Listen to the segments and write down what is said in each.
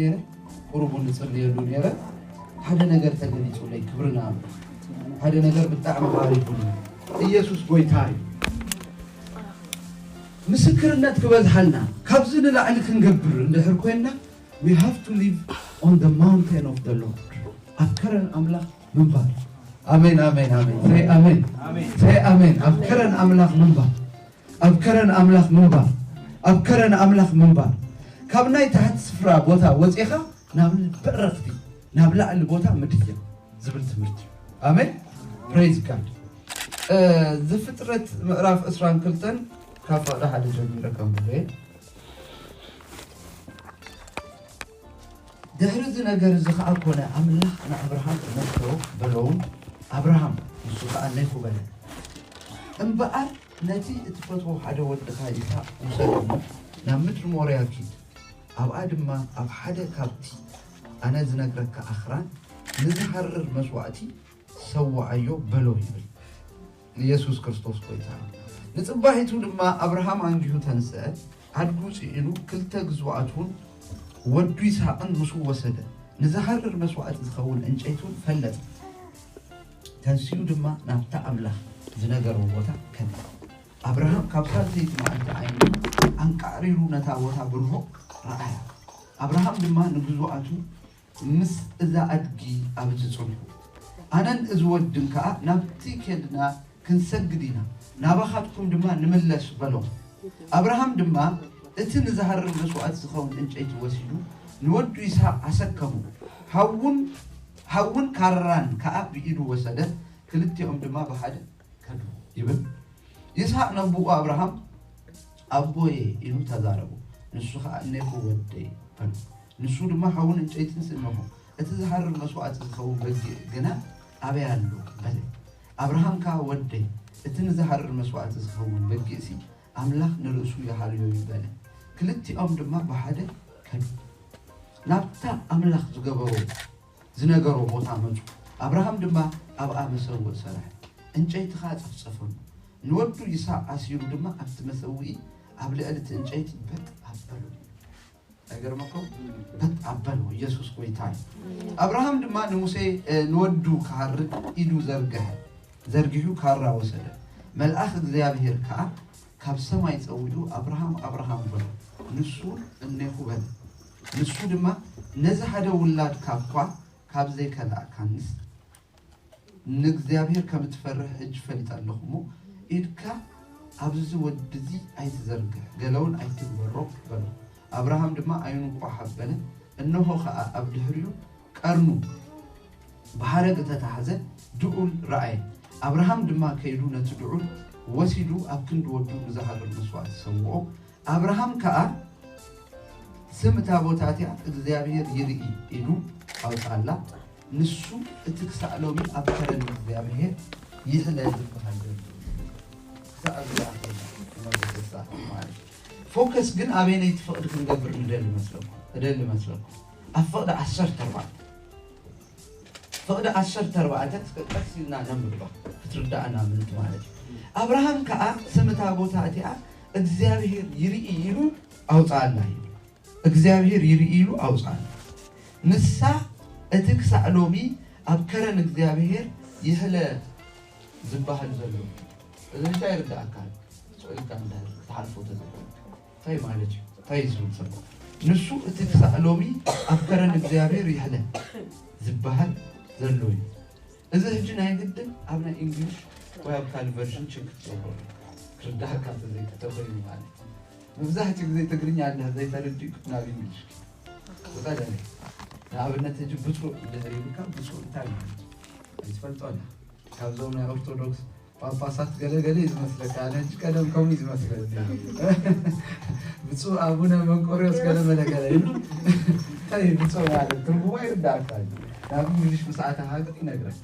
ነይረ፣ ቁሩቡ ንጽልየሉ ነይረ። ሓደ ነገር ተገሊጹለይ፣ ክብርና ሓደ ነገር ብጣዕሚ ባሪኹኒ። ኢየሱስ ጎይታ እዩ። ምስክርነት ክበዝሓልና ካብዚ ንላዕሊ ክንገብር እንድሕር ኮይንና we have to live on the mountain of the Lord። ኣብ ከረን ኣምላኽ ምንባር። ኣሜን፣ ኣሜን፣ ኣሜን። Say ኣሜን። Say ኣሜን። ኣብ ከረን ኣምላኽ ምንባር። ኣብ ከረን ኣምላኽ ምንባር። ኣብ ከረን ኣምላኽ ምንባር። ካብ ናይ ታሕቲ ስፍራ ቦታ ወፂኻ ናብ በረኽቲ ናብ ላዕሊ ቦታ ምድያ ዝብል ትምህርቲ እዩ። ኣሜን። Praise God። ዘፍጥረት ምዕራፍ ዕስራን ክልተን ካብ ፈቕዲ ሓደ ጀሚረ ከም ድሕሪ እዚ ነገር እዚ ኸዓ ኮነ ኣምላኽ ንኣብርሃም መጥቶ በለውን ኣብርሃም ንሱ ኸዓ ነይኩ በለ እምበኣር ነቲ እትፈትዎ ሓደ ወድኻ ይስሐቅ ውሰድ እሞ ናብ ምድሪ ሞርያ ኪድ ኣብኣ ድማ ኣብ ሓደ ካብቲ ኣነ ዝነግረካ ኣኽራን ንዝሃርር መስዋእቲ ሰውዓዮ በሎ ይብል። ኢየሱስ ክርስቶስ ጎይታ። ንጽባሒቱ ድማ ኣብርሃም ኣንጊሁ ተንስአ፣ ኣድጉ ጽዒኑ ክልተ ግዝባኣት እውን ወዱ ይስሐቅን ምስኡ ወሰደ። ንዝሃርር መስዋእቲ ዝኸውን ዕንጨይቲ እውን ፈለጠ። ተንሲኡ ድማ ናብታ ኣምላኽ ዝነገሮ ቦታ ከደ። ኣብርሃም ካብ ሳልሰይቲ መዓልቲ ዓይኑ ኣንቃዕሪሩ ነታ ቦታ ብርሆ ረኣያ። ኣብርሃም ድማ ንግዙኣቱ ምስ እዛ ኣድጊ ኣብዚ ጽንሑ፣ ኣነን እዚ ወድን ከኣ ናብቲ ኬድና ክንሰግድ ኢና፣ ናባኻትኩም ድማ ንምለስ በሎም። ኣብርሃም ድማ እቲ ንዝሃርር መስዋእቲ ዝኸውን ዕንጨይቲ ወሲዱ ንወዱ ይስሐቅ ኣሰከሞ። ሓውን ሓውን ካራን ከኣ ብኢዱ ወሰደ፣ ክልቲኦም ድማ ብሓደ ከዱ ይብል። ይስሐቅ ነቦኡ ኣብርሃም ኣቦየ ኢሉ ተዛረቦ። ንሱ ከኣ እኔኮ ወደይ በሎ። ንሱ ድማ ሓውን ዕንጨይትን ስእነኹ እቲ ዝሃርር መስዋእቲ ዝኸውን በጊዕ ግና ኣበይ ኣሎ በለ። ኣብርሃም ከኣ ወደይ እቲ ንዝሃርር መስዋእቲ ዝኸውን በጊዕሲ ኣምላኽ ንርእሱ ይሃልዮ እዩ በለ። ክልቲኦም ድማ ብሓደ ከዱ። ናብታ ኣምላኽ ዝገበሮ ዝነገሮ ቦታ መጹ። ኣብርሃም ድማ ኣብኣ መሰውእ ሰርሐ፣ ዕንጨይቲ ኸኣ ጸፍጸፈሉ። ንወዱ ይስሐቅ ኣሲሩ ድማ ኣብቲ መሰውኢ ኣብ ልዕሊ እቲ ዕንጨይቲ በጥ ኣበሎ። ኣይገርመኩም? በጥ ኣበሎ። ኢየሱስ ጎይታ እዩ። ኣብርሃም ድማ ንሙሴ ንወዱ ክሃርድ ኢዱ ዘርግሐ ዘርጊሑ ካራ ወሰደ። መልኣኽ እግዚኣብሔር ከኣ ካብ ሰማይ ጸዊዑ ኣብርሃም ኣብርሃም በሎ። ንሱ እኔኹ በለ። ንሱ ድማ ነዚ ሓደ ውላድካ እኳ ካብ ዘይከላእካንስ ንእግዚኣብሔር ከም እትፈርህ ሕጂ ፈሊጠ ኣለኹ እሞ ኢድካ ኣብዚ ወዲ እዚ ኣይትዘርግሕ፣ ገለ እውን ኣይትግበሮ በሎ። ኣብርሃም ድማ ዓይኑ ቋሕ ኣበለ፣ እንሆ ኸኣ ኣብ ድሕሪኡ ቀርኑ ብሓረግ እተታሕዘ ድዑል ረኣየ። ኣብርሃም ድማ ከይዱ ነቲ ድዑል ወሲዱ ኣብ ክንዲ ወዱ ንዝሃርር መስዋእቲ ሰውኦ። ኣብርሃም ከኣ ስም እታ ቦታ እቲኣ እግዚኣብሔር ይርኢ ኢሉ ኣውፅኣላ። ንሱ እቲ ክሳዕ ሎሚ ኣብ ከረን እግዚኣብሔር ይሕለ ዝበሃል ዘሎ ክሳዕ ኣብዚ ኣኽል ማለት እዩ። ፎከስ ግን ኣበየነይቲ ፍቕዲ ክንገብር ንደሊ መስለኩም እደሊ መስለኩም ኣብ ፍቕዲ ዓሰርተ ኣርባዕተ ፍቕዲ ዓሰርተ ኣርባዕተ እስከ ቀስ ኢልና ነንብባ ክትርዳእና ምንት ማለት እዩ። ኣብርሃም ከኣ ስም እታ ቦታ እቲኣ እግዚኣብሔር ይርኢ ኢሉ ኣውፅኣላ እዩ። እግዚኣብሔር ይርኢ ኢሉ ኣውፅኣላ። ንሳ እቲ ክሳዕ ሎሚ ኣብ ከረን እግዚኣብሔር ይሕለ ዝበሃል ዘሎ እዚ እንታይ ይርዳእካ? ስቕ ኢልካ እንድሕር ክትሓልፎ ተዘይኮይንካ እንታይ ማለት እዩ? እንታይ እዩ ዝብል ዘሎ? ንሱ እቲ ክሳዕ ሎሚ ኣብ ከረን እግዚኣብሔር ይሕለ ዝበሃል ዘሎ እዩ። እዚ ሕጂ ናይ ግድን ኣብ ናይ እንግሊሽ ወይ ኣብ ካልእ ቨርዥን ችክ ክትገብሮ ክርዳእካ ተዘይክተኮይኑ ማለት እዩ። መብዛሕትኡ ግዜ ትግርኛ እንድሕር ዘይተረዲእኩ ናብ እንግሊሽ ብቐደመ ንኣብነት ሕጂ ብፁዕ እንድሕር ይብልካ ብፁዕ እንታይ ማለት እዩ? ኣይትፈልጦን ኢኻ። ካብዞም ናይ ኦርቶዶክስ ጳጳሳት ገለገለ እዩ ዝመስለካ። ኣነ ሕጂ ቀደም ከምኡ እዩ ዝመስለኒ። ብፁዕ ኣቡነ መንቆርዮስ ገለ መለገለ እዩ። እንታይ እዩ ብፁዕ ማለት? ትርጉሙ ኣይርዳእካ እዩ። ናብ እንግሊሽ ምስ ኣተኻ ግን ይነግረካ።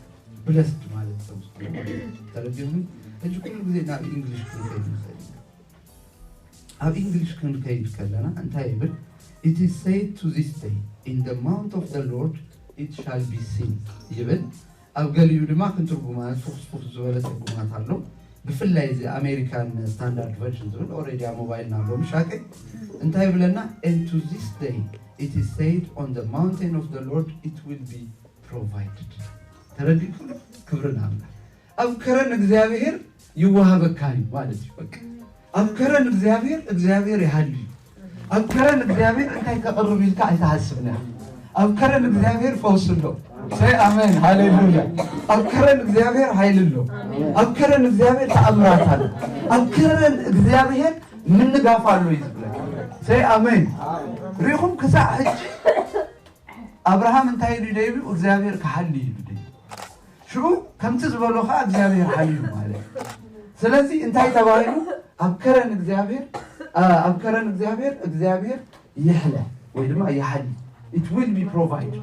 ብለስድ ማለት ሰብ ዝኾነ ማለት እዩ። ተረዲእኩም? ሕጂ ኩሉ ግዜ ናብ እንግሊሽ ክንከይድ ንኽእል ኢና። ኣብ እንግሊሽ ክንከይድ ከለና እንታይ ይብል? It is said to this day, in the mount of the Lord it shall be seen ይብል። ኣብ ገሊኡ ድማ ክንትርጉማ ፍኹስ ፍኹስ ዝበለ ትርጉማት ኣሎ። ብፍላይ እዚ ኣሜሪካን ስታንዳርድ ቨርዥን ዝብል ኦሬዲ ኣብ ሞባይልና ኣሎ ምሻቀ እንታይ ይብለና? And to this day It is said, on the mountain of the Lord it will be provided. ተረዲእኩም? ክብሪ ንኣምላኽ። ኣብ ከረን እግዚኣብሔር ይወሃበካ እዩ ማለት እዩ። በቃ ኣብ ከረን እግዚኣብሔር፣ እግዚኣብሔር ይሃሉ እዩ። ኣብ ከረን እግዚኣብሔር እንታይ ከቕርብ ኢልካ ኣይትሓስብን ኢኻ። ኣብ ከረን እግዚኣብሔር ፈውሲ ኣሎ። ሰይ ኣሜን፣ ሃሌሉያ። ኣብ ከረን እግዚኣብሔር ሓይሊ ኣሎ። ኣብ ከረን እግዚኣብሔር ተኣምራት ኣሎ። ኣብ ከረን እግዚኣብሔር ምንጋፍ ኣሎ እዩ ዝብለካ። ሰይ ኣሜን። ሪኹም ክሳዕ ሕጂ ኣብርሃም እንታይ ኢሉ ደይቡ እግዚኣብሔር ክሓሊ ኢሉ ደይቡ። ሽዑ ከምቲ ዝበሎ ከዓ እግዚኣብሔር ሓልዩ ማለት እዩ። ስለዚ እንታይ ተባሂሉ? ኣብ ከረን እግዚኣብሔር ኣብ ከረን እግዚኣብሔር እግዚኣብሔር ይሕለ ወይ ድማ ይሓሊ። It will be provided።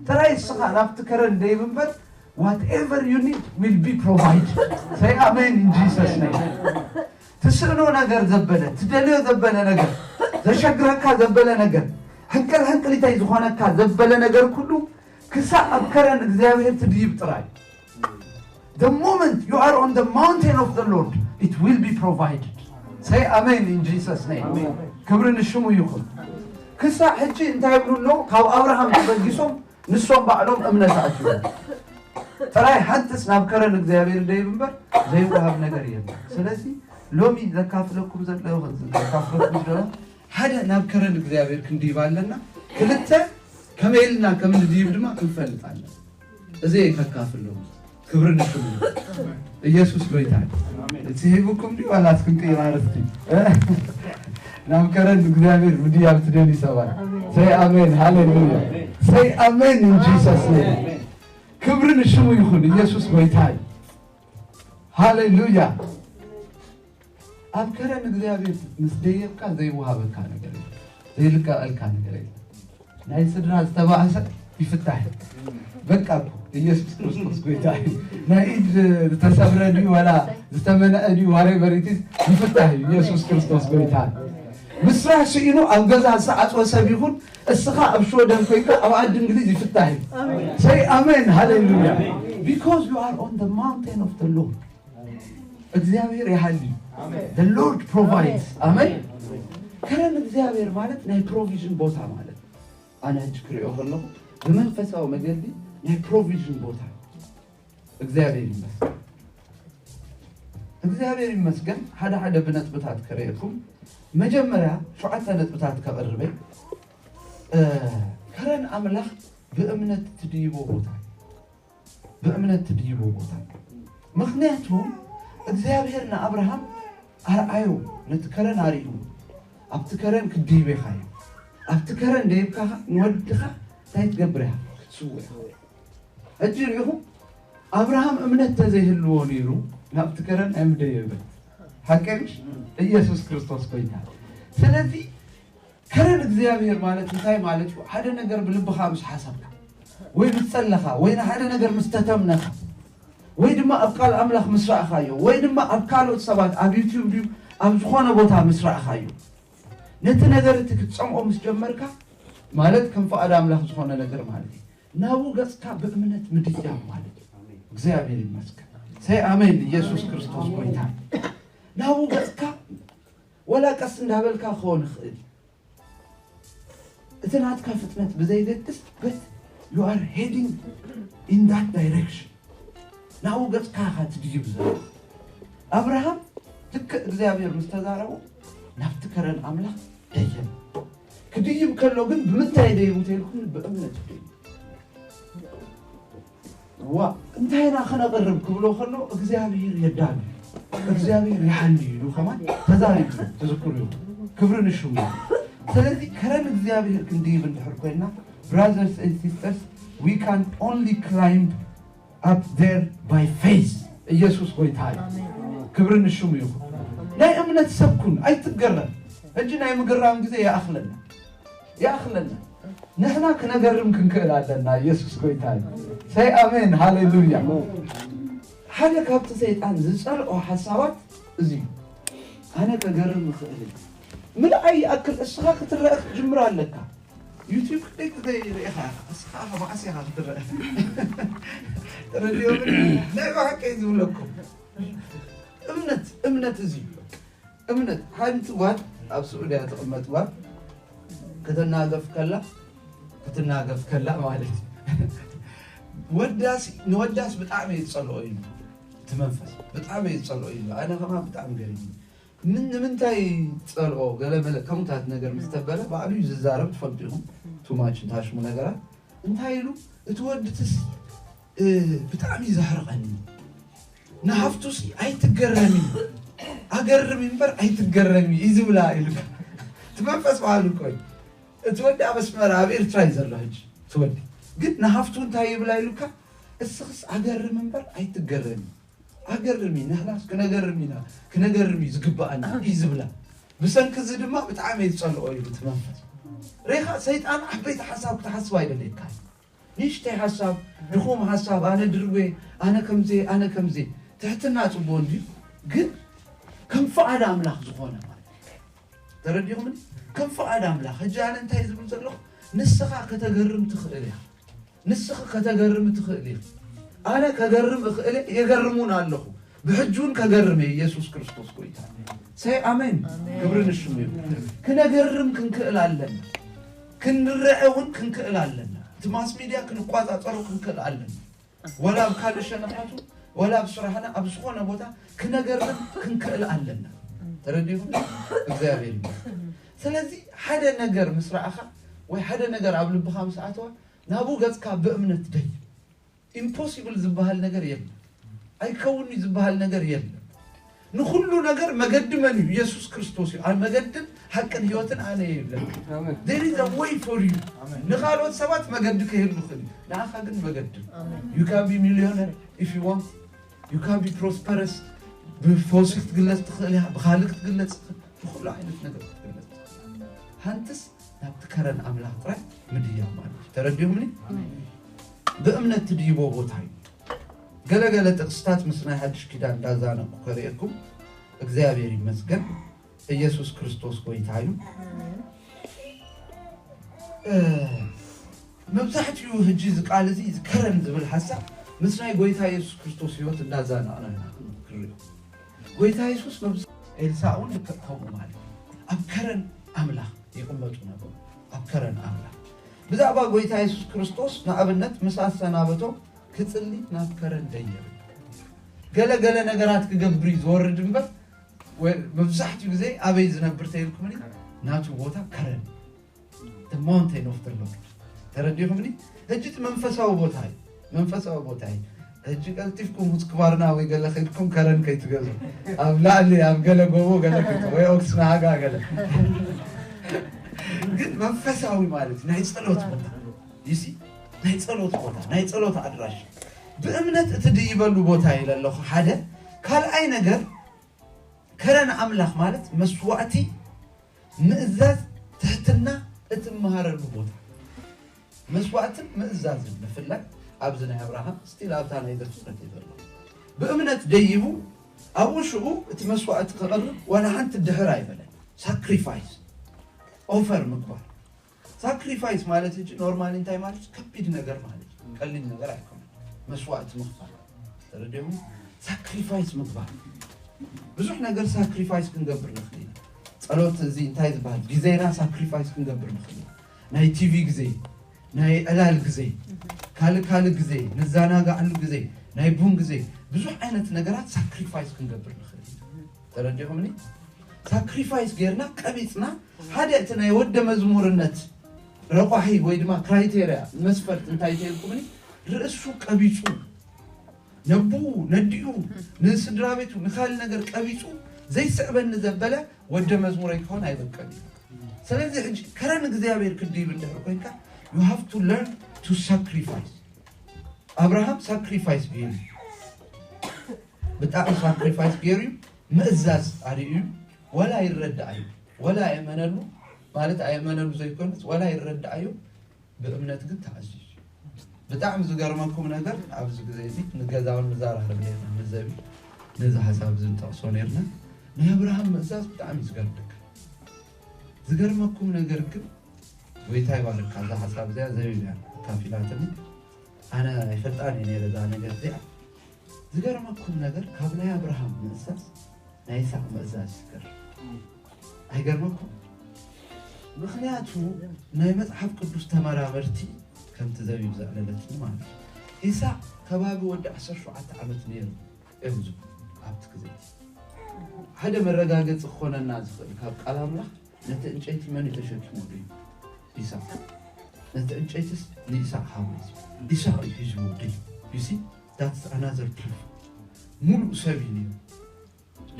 ጥራይ እስኻ ናብቲ ከረን ደይብ እምበር whatever you need will be provided። Say amen in Jesus name። ትስእኖ ነገር ዘበለ፣ ትደልዮ ዘበለ ነገር፣ ዘሸግረካ ዘበለ ነገር፣ ሕንቅል ሕንቅሊተይ ዝኾነካ ዘበለ ነገር ኩሉ ክሳብ ኣብ ከረን እግዚኣብሔር ትድይብ ጥራይ። The moment you are on the mountain of the Lord, it will be provided. Say amen in Jesus name. ክብሪ ንሽሙ ይኹን። ክሳብ ሕጂ እንታይ ይብሉ ኣለዉ? ካብ ኣብርሃም ተበጊሶም ንሶም ባዕሎም እምነት ኣትዩ። ጥራይ ሓንትስ ናብ ከረን እግዚኣብሔር ደይብ እምበር ዘይወሃብ ነገር የለን። ስለዚ ሎሚ ዘካፍለኩም ዘለኹ ዘካፍለኩም ዘለኹ ሓደ ናብ ከረን እግዚኣብሔር ክንድይብ ኣለና። ክልተ ከመይ ኢልና ከም ንድይብ ድማ ክንፈልጥ ኣለና። እዚ ከካፍሎም ክብሪ ንሽሙ። ኢየሱስ ጎይታ እዩ። እቲ ሂቡኩም ድዩ ዋላ እስክንቅይር ኣረፍቲ ናብ ከረን እግዚኣብሔር ምድያብ ትደሊ ሰባት ሰይ ኣሜን ሃሌሉያ ሰይ ኣሜን in Jesus name። ክብሪ ንሽሙ ይኹን። ኢየሱስ ጎይታ እዩ። ሃሌሉያ። ኣብ ከረን እግዚኣብሔር ምስ ደየብካ ዘይወሃበካ ነገር የለን። ዘይልቀቐልካ ነገር የለን። ናይ ስድራ ዝተባእሰ ይፍታሕ እዩ። በቃ እኮ ኢየሱስ ክርስቶስ ጎይታ እዩ። ናይ ኢድ ዝተሰብረ ድዩ ዋላ ዝተመነአ ድዩ ዋሬ በሪቲስ ይፍታሕ እዩ። ኢየሱስ ክርስቶስ ጎይታ እዩ። ምስራሕ ስኢኑ ኣብ ገዛ ዝሰዓፅወ ሰብ ይኹን እስኻ ኣብ ሽወደን ኮይንካ ኣብ ዓዲ እንግሊዝ ይፍታሕ እዩ። ሰይ ኣሜን ሃሌሉያ። Because you are on the mountain of the Lord። እግዚኣብሔር ይሃሊ። The Lord provides። ኣሜን። ከረን እግዚኣብሔር ማለት ናይ ፕሮቪዥን ቦታ ማለት እዩ። ኣነ ሕጂ ክሪኦ ከለኹ ብመንፈሳዊ መገዲ ናይ ፕሮቪዥን ቦታ እዩ። እግዚኣብሔር ይመስገን። እግዚኣብሔር ይመስገን። ሓደ ሓደ ብነጥብታት ከርእየኩም። መጀመርያ ሸውዓተ ነጥብታት ከቕርበይ። ከረን ኣምላኽ ብእምነት ትድይቦ ቦታ እዩ። ብእምነት ትድይቦ ቦታ። ምኽንያቱ እግዚኣብሔር ንኣብርሃም ኣርኣዮ፣ ነቲ ከረን ኣርእዩ። ኣብቲ ከረን ክድይብ ኢኻ እዩ። ኣብቲ ከረን ደይብካ ንወድኻ እንታይ ትገብር ኢኻ? ክትስውእ ኢኻ። ሕጂ ርኢኹም ኣብርሃም እምነት ተዘይህልዎ ነይሩ ናብቲ ከረን ኣይምደየበን። ሓቀይ ኢየሱስ ክርስቶስ ጎይታ። ስለዚ ከረን እግዚኣብሔር ማለት እንታይ ማለት እዩ? ሓደ ነገር ብልብኻ ምስ ሓሰብካ ወይ ምስ ጸለኻ ወይ ንሓደ ነገር ምስ ተተምነኻ ወይ ድማ ኣብ ቃል ኣምላኽ ምስ ረኣኻዮ ወይ ድማ ኣብ ካልኦት ሰባት ኣብ ዩቲዩብ ድዩ ኣብ ዝኾነ ቦታ ምስ ረኣኻዮ ነቲ ነገር እቲ ክትጸምኦ ምስ ጀመርካ ማለት ከም ፍቓድ ኣምላኽ ዝኾነ ነገር ማለት እዩ። ናብኡ ገጽካ ብእምነት ምድያብ ማለት እዩ። እግዚኣብሔር ይመስገን። ሰይ ኣሜን። ኢየሱስ ክርስቶስ ጎይታ። ናብኡ ገጽካ ወላ ቀስ እንዳበልካ ክኸውን ይኽእል እቲ ናትካ ፍጥነት ብዘይገድስ but you are heading in that direction ናብኡ ገጽካ ኢኻ ትድይብ ዘሎ ኣብርሃም ልክዕ እግዚኣብሔር ምስ ተዛረቦ ናብቲ ከረን ኣምላኽ ደየበ ክድይብ ከሎ ግን ብምንታይ ደይቡ ተልኩም ብእምነት እዩ ደይቡ ዋ እንታይ ኢና ክነቕርብ ክብሎ ከሎ እግዚኣብሔር የዳሉ እግዚኣብሔር ይሓሊ ኢሉ ከማን ተዛሪቡ ትዝክሩ እዩ ክብሪ ንሽሙ ስለዚ ከረን እግዚኣብሔር ክንድይብ እንድሕር ኮይና brothers and sisters we can only climb up there by faith ኢየሱስ ጎይታ እዩ ክብሪ ንሽሙ ይኹን ናይ እምነት ሰብኩን ኣይትገረም እጂ ናይ ምግራም ግዜ ይኣኽለና ይኣኽለና ንሕና ክነገርም ክንክእል ኣለና ኢየሱስ ጎይታ እዩ ሰይ ኣሜን ሃሌሉያ ሓደ ካብቲ ሰይጣን ዝጸልኦ ሓሳባት እዚ ኣነ ከገርም እኽእል ምልኣይ ይኣክል እስኻ ክትረአ ክትጅምር ኣለካ ዩቲብ ክደይ ክደይ ርኢኻ እስኻ መዓስ ኢኻ ክትረአ ሬድዮ ናይ ብሓቂ ዝብለኩም እምነት እምነት እዚ እዩ እምነት ሓንቲ ጓል ኣብ ስዑድያ ትቕመጥ ጓል ክትናገፍ ከላ ክትናገፍ ከላ ማለት እዩ። ወዳስ ንወዳስ ብጣዕሚ እየ ዝጸልኦ ኢሉ፣ እቲ መንፈስ ብጣዕሚ እየ ዝጸልኦ ኢሉ፣ ኣነ ከማ ብጣዕሚ ገሪሙ። ምን ንምንታይ ጸልኦ ገለ መለ ከምታት ነገር ምስ ተበለ ባዕሉ እዩ ዝዛረብ፣ ትፈልጡ ኢኹም። ቱማች እንታሽሙ ነገራት እንታይ ኢሉ? እቲ ወድትስ ብጣዕሚ እዩ ዘሕርቐኒ። ንሃፍቱሲ ኣይትገረሚ፣ ኣገርሚ እምበር ኣይትገረሚ እዩ ዝብላ ኢሉ። እቲ መንፈስ በዓሉ እኮ እዩ። እቲ ወዲ ኣብ ኣስመራ ኣብ ኤርትራ እዩ ዘሎ ሕጂ። እቲ ወዲ ግን ንሃፍቱ እንታይ ይብላ ኢሉካ? እስኽስ ኣገርሚ እምበር ኣይትገረሚ። ኣገርሚ፣ ንሕናስ ክነገርም ኢና፣ ክነገርም እዩ ዝግብኣና እዩ ዝብላ። ብሰንኪ እዚ ድማ ብጣዕሚ እየ ዝጸልኦ እዩ እቲ መንፈስ። ሬኻ ሰይጣን ዓበይቲ ሓሳብ ክትሓስብ ኣይደልየካ። ንእሽተይ ሓሳብ፣ ድኹም ሓሳብ፣ ኣነ ድርዌ፣ ኣነ ከምዜ፣ ኣነ ከምዜ። ትሕትና ጽቡቕ እንድዩ፣ ግን ከም ፍቓድ ኣምላኽ ዝኾነ ማለት እዩ። ተረዲኹምኒ? ከም ፍቓድ ኣምላኽ። ሕጂ ኣነ እንታይ ዝብል ዘለኹ? ንስኻ ከተገርም ትኽእል ኢኻ። ንስኺ ከተገርም ትኽእል ኢኺ። ኣነ ከገርም እኽእል እየ፣ የገርም እውን ኣለኹ። ብሕጂ እውን ከገርም እየ፣ ኢየሱስ ክርስቶስ ጎይታ። ሰይ ኣሜን። ኣሜን። ክብሪ ንሽሙ ይኹን። ክነገርም ክንክእል ኣለና። ክንረአ እውን ክንክእል ኣለና። እቲ ማስ ሚድያ ክንቋጻጸሮ ክንክእል ኣለና። ወላ ኣብ ካልእ ሸነኻቱ፣ ወላ ኣብ ስራሕና፣ ኣብ ዝኾነ ቦታ ክነገርም ክንክእል ኣለና። ተረዲኹም? እግዚኣብሔር ይመስገን። ስለዚ ሓደ ነገር ምስ ረኣኻ ወይ ሓደ ነገር ኣብ ልብኻ ምስ ኣተወ ናብኡ ገጽካ ብእምነት ደይ። ኢምፖሲብል ዝበሃል ነገር የለን። ኣይከውን እዩ ዝበሃል ነገር የለን። ንኹሉ ነገር መገዲ መን እዩ? ኢየሱስ ክርስቶስ እዩ። ኣነ መገድን ሓቅን ህይወትን ኣነ እየ ይብለና። ኣሜን። There is a way for you። ኣሜን። ንኻልኦት ሰባት መገዲ ከይህሉ ይኽእል እዩ። ንኣኻ ግን መገዲ እዩ። ኣሜን። You can be millionaire if you want. You can be prosperous። ብፈውሲ ክትግለጽ ትኽእል እያ፣ ብኻልእ ክትግለጽ ትኽእል፣ ብኹሉ ዓይነት ነገር ክትግለጽ ትኽእል። ሃንትስ ናብቲ ከረን ኣምላኽ ጥራይ ምድያብ ማለት እዩ። ተረዲኹምኒ? ብእምነት ትድይቦ ቦታ እዩ። ገለገለ ጥቕስታት ምስ ናይ ሓድሽ ኪዳን እንዳዛነኩ ከርእየኩም። እግዚኣብሔር ይመስገን። ኢየሱስ ክርስቶስ ጎይታ እዩ። እ፣ መብዛሕትኡ ሕጂ እዚ ቃል እዚ እዚ ከረን ዝብል ሓሳብ ምስ ናይ ጎይታ ኢየሱስ ክርስቶስ ህይወት እንዳዛነቕና ኢና ክንሪኦ። ጎይታ የሱስ መብዛሕትኡ ኤልሳእ እውን ልክዕ ከምኡ ማለት እዩ። ኣብ ከረን ኣምላኽ ይቕመጡ ነበሩ። ኣብ ከረን ኣምላኽ ብዛዕባ ጎይታ የሱስ ክርስቶስ ንኣብነት ምስ ኣሰናበቶም ክጽሊ ናብ ከረን ደየበ። ገለ ገለ ነገራት ክገብር እዩ ዝወርድ እምበር ወይ መብዛሕትኡ ግዜ ኣበይ ዝነብር ተይልኩምኒ ናቱ ቦታ ከረን the mountain of the Lord ተረዲኹምኒ። ሕጂ እቲ መንፈሳዊ ቦታ እዩ። መንፈሳዊ ቦታ እዩ። ሕጂ ቀልጢፍኩም ውስክ ባርና ወይ ገለ ከይድኩም ከረን ከይትገዙ ኣብ ላዕሊ ኣብ ገለ ጎቦ ገለ ከይት ወይ ኦክስናሃጋ ገለ ግን መንፈሳዊ ማለት ናይ ጸሎት ቦታ ይሲ ናይ ጸሎት ቦታ ናይ ጸሎት ኣድራሽ ብእምነት እቲ ድይበሉ ቦታ ኢለ ኣለኹ። ሓደ ካልኣይ ነገር ከረን ኣምላኽ ማለት መስዋእቲ ምእዛዝ ትሕትና እትመሃረሉ ቦታ መስዋእትን ምእዛዝን ብፍላይ ኣብዚ ናይ ኣብርሃም ስቲል ኣብታ ናይ ዘፍጥረት እዩ ዘሎ። ብእምነት ደይቡ ኣብኡ ሽኡ እቲ መስዋእቲ ክቐርብ ዋላ ሓንቲ ድሕር ኣይበለን። ሳክሪፋይስ ኦፈር ምግባር ሳክሪፋይስ ማለት ሕጂ ኖርማሊ እንታይ ማለት እዩ? ከቢድ ነገር ማለት እዩ። ቀሊል ነገር ኣይኮነን። መስዋእቲ ምኽፋል ተረዲኹም? ሳክሪፋይስ ምግባር ብዙሕ ነገር ሳክሪፋይስ ክንገብር ንኽእል ኢና። ጸሎት እዚ እንታይ ዝበሃል ግዜና ሳክሪፋይስ ክንገብር ንኽእል ኢና። ናይ ቲቪ ግዜ፣ ናይ ዕላል ግዜ፣ ካልእ ካልእ ግዜ፣ ንዘናጋዕሉ ግዜ፣ ናይ ቡን ግዜ፣ ብዙሕ ዓይነት ነገራት ሳክሪፋይስ ክንገብር ንኽእል ኢና። ተረዲኹምኒ? ሳክሪፋይስ ጌርና ቀቢጽና ሓደ እቲ ናይ ወደ መዝሙርነት ረቋሒ ወይ ድማ ክራይቴርያ መስፈርት እንታይ ተይልኩምኒ ርእሱ ቀቢጹ ነቡ ነዲኡ ንስድራ ቤቱ ንካል ነገር ቀቢጹ ዘይስዕበኒ ዘበለ ወደ መዝሙረይ ክኾን ኣይበቀል እዩ። ስለዚህ ሕጂ ከረን እግዚኣብሔር ክድይብ እንድሕር ኮይንካ you have to learn to sacrifice። ኣብርሃም ሳክሪፋይስ ገይሩ ብጣዕሚ ሳክሪፋይስ ገይሩ እዩ። ምእዛዝ ኣርእዩ እዩ። ወላ ይረዳእ እዩ ወላ ኣየመነሉ ማለት ኣየመነሉ ዘይኮነስ ወላ ይረዳእ እዩ። ብእምነት ግን ተኣዚዙ እዩ። ብጣዕሚ ዝገርመኩም ነገር ኣብዚ ግዜ እዚ ንገዛውን ንዛራርብ ነርና ንዘቢ ነዚ ሓሳብ እዚ ንጠቕሶ ነርና ናይ ኣብርሃም ምእዛዝ ብጣዕሚ እዩ ዝገርመካ። ዝገርመኩም ነገር ግን ጎይታ ይባርካ እዛ ሓሳብ እዚኣ ዘቢብ እያ ኣካፊላትኒ። ኣነ ኣይፈልጣን እየ ነይረ እዛ ነገር እዚኣ። ዝገርመኩም ነገር ካብ ናይ ኣብርሃም ምእዛዝ ናይ ይስሐቅ ምእዛዝ እዩ ዝገርም። ኣይገርመኩም? ምኽንያቱ ናይ መጽሓፍ ቅዱስ ተመራመርቲ ከምቲ ዘቢብ ዘዕለለትኒ ማለት እዩ። ኢሳቅ ከባቢ ወዲ ዓሰርተ ሸውዓተ ዓመት ነይሩ እዮም ዝብሉ ኣብቲ ግዜ። ሓደ መረጋገጺ ክኾነና ዝኽእል ካብ ቃል ኣምላኽ ነቲ ዕንጨይቲ መን እዩ ተሸኪሙ ድዩ? ኢሳቅ። ነቲ ዕንጨይትስ ንኢሳቅ ሃቦ እዩ ዝብል። ኢሳቅ እዩ ሒዝዎ ድዩ? You see? That's another proof። ሙሉእ ሰብ እዩ ነይሩ።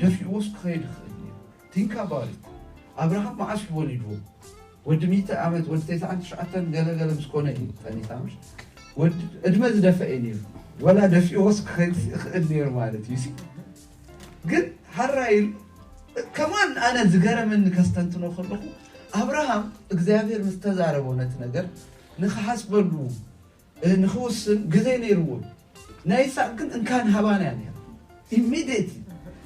ደፊእዎስ ክኸይድ ይኽእል ነይሩ። Think about it። ኣብርሃም መዓስ እዩ ወሊድዎ? ወዲ ሚእቲ ዓመት፣ ወዲ ተስዓን ትሽዓተን ገለ ገለ ምስ ኮነ እዩ ቀኒሳ፣ ምሽ? ወዲ ዕድመ ዝደፈአ እዩ ነይሩ። ወላ ደፊእዎስ ክኸይድ ይኽእል ነይሩ ማለት እዩ። ሲ ግን ሓራይ ኢሉ። ከማን ኣነ ዝገረመኒ ከስተንትኖ ከለኹ ኣብርሃም እግዚኣብሔር ምስ ተዛረቦ ነቲ ነገር ንኽሓስበሉ እ፣ ንኽውስን ግዜ ነይርዎ። ናይ ይስሐቅ ግን እንካን ሃባን እያ ነይራ። ኢሚድየትሊ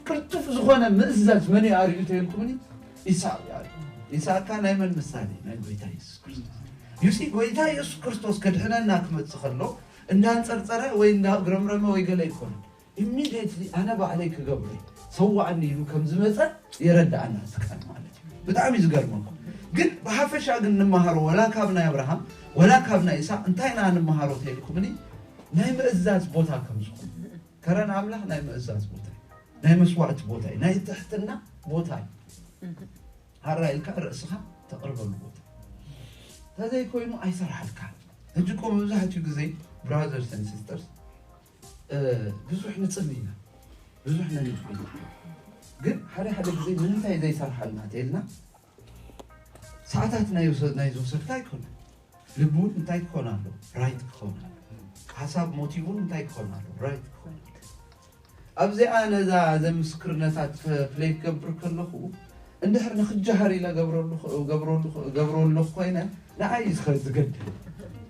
ቅልጡፍ ዝኾነ ምእዛዝ መን እዩ ኣርእዩ ተይልኩምኒ? ይስሐቅ እዩ ኣርእዩ። ይስሐቅ ከኣ ናይ መን ምሳሌ? ናይ ጎይታ የሱስ ክርስቶስ። ዩሲ ጎይታ የሱስ ክርስቶስ ከድሕነና ክመጽእ ከሎ እንዳንጸርጸረ ወይ እንዳጉረምረመ ወይ ገለ ኣይኮነን። ኢሚድየትሊ ኣነ ባዕለይ ክገብሮ እየ፣ ሰውዓኒ ኢሉ ከም ዝመጸ የረድኣና እቲ ቃል ማለት እዩ። ብጣዕሚ እዩ ዝገርመኩም። ግን ብሓፈሻ ግን ንመሃሮ ወላ ካብ ናይ ኣብርሃም ወላ ካብ ናይ ይስሐቅ እንታይ ኢና ንመሃሮ ተይልኩምኒ? ናይ ምእዛዝ ቦታ ከም ዝኾነ። ከረን ኣምላኽ ናይ ምእዛዝ ቦታ እዩ። ናይ መስዋዕቲ ቦታ እዩ። ናይ ትሕትና ቦታ እዩ። ሓራ ኢልካ ርእስኻ ተቕርበሉ ቦታ። እንተዘይኮይኑ ኣይሰርሓልካ። ሕጂ እኮ መብዛሕትኡ ግዜ ብራዘርስ ኤንድ ሲስተርስ፣ እ፣ ብዙሕ ንጽሊ ኢና። ብዙሕ ነንጽሊ። ግን ሓደ ሓደ ግዜ ንምንታይ ዘይሰርሓልና ተይልና ሰዓታት ናይ ውሰ-፣ ናይ ዝወሰድካ ኣይኮነን። ልቢ እውን እንታይ ክኾን ኣሎ? ራይት ክኾን ኣሎ። ሓሳብ ሞቲቭ እውን እንታይ ክኾን ኣሎ? ራይት ክኾን ኣሎ። ኣብዚኣ ነዛ ዘምስክርነታት ፕ-፣ ፕሌይ ክገብር ከለኹ እንድሕር ንኽጀሃር ኢለ ገብረሉ፣ ገብረሉ፣ ገብረሉ ኮይነ ንዓይ እዩ ዝኸ-፣ ዝገድል።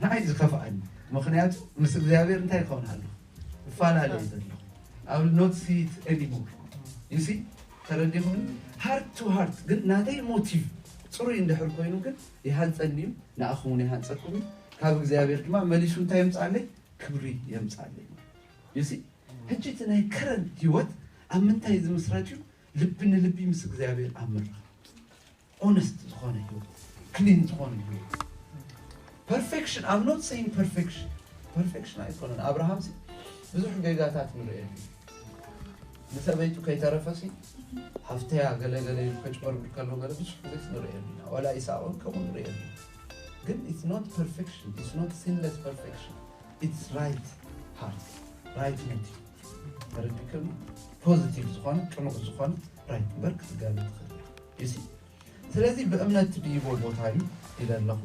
ንዓይ እዩ ዝኸፍኣኒ። ምኽንያቱ ምስ እግዚኣብሔር እንታይ ክኾን ኣሎ? እፈላለየ ዘለኹ። I will not see it anymore። You see? ተረዲኹም? ሃርት ቱ ሃርት ግን ናተይ ሞቲቭ ጽሩይ እንድሕር ኮይኑ ግን ይሃንጸኒ እዩ፣ ንኣኹም እውን ይሃንጸኩም እዩ። ካብ እግዚኣብሔር ድማ መሊሱ እንታይ የምጻለይ? ክብሪ የምጻለይ። You see? ሕጂ እቲ ናይ ከረንት ህይወት ኣብ ምንታይ ዝምስረት እዩ? ልቢ ንልቢ ምስ እግዚኣብሔር ኣብ ምርኻብ። ኦነስት ዝኾነ ህይወት፣ ክሊን ዝኾነ ህይወት። ፐርፌክሽን፣ I'm not saying perfection። ፐርፌክሽን ኣይኮነን። ኣብርሃም ሲ ብዙሕ ጌጋታት ንርእየሉ። ንሰበይቱ ከይተረፈ ሲ ሃፍተያ ገለ ገለ ኢሉ ከጭበርብር ከሎ ገለ ብዙሕ ግዜ ንርእየሉ ኢና። ዋላ ኢሳቅ እውን ከምኡ ንርእየሉ ኢና። ግን it's not perfection፣ it's not sinless perfection፣ it's right heart፣ right motive። ተረዲእክኒ? ፖዚቲቭ ዝኾነ፣ ቅኑዕ ዝኾነ ራይት እምበር ክትጋገ ትኽእል ኢኻ። You see? ስለዚ ብእምነት ትድይቦ ቦታ እዩ ኢለ ኣለኹ።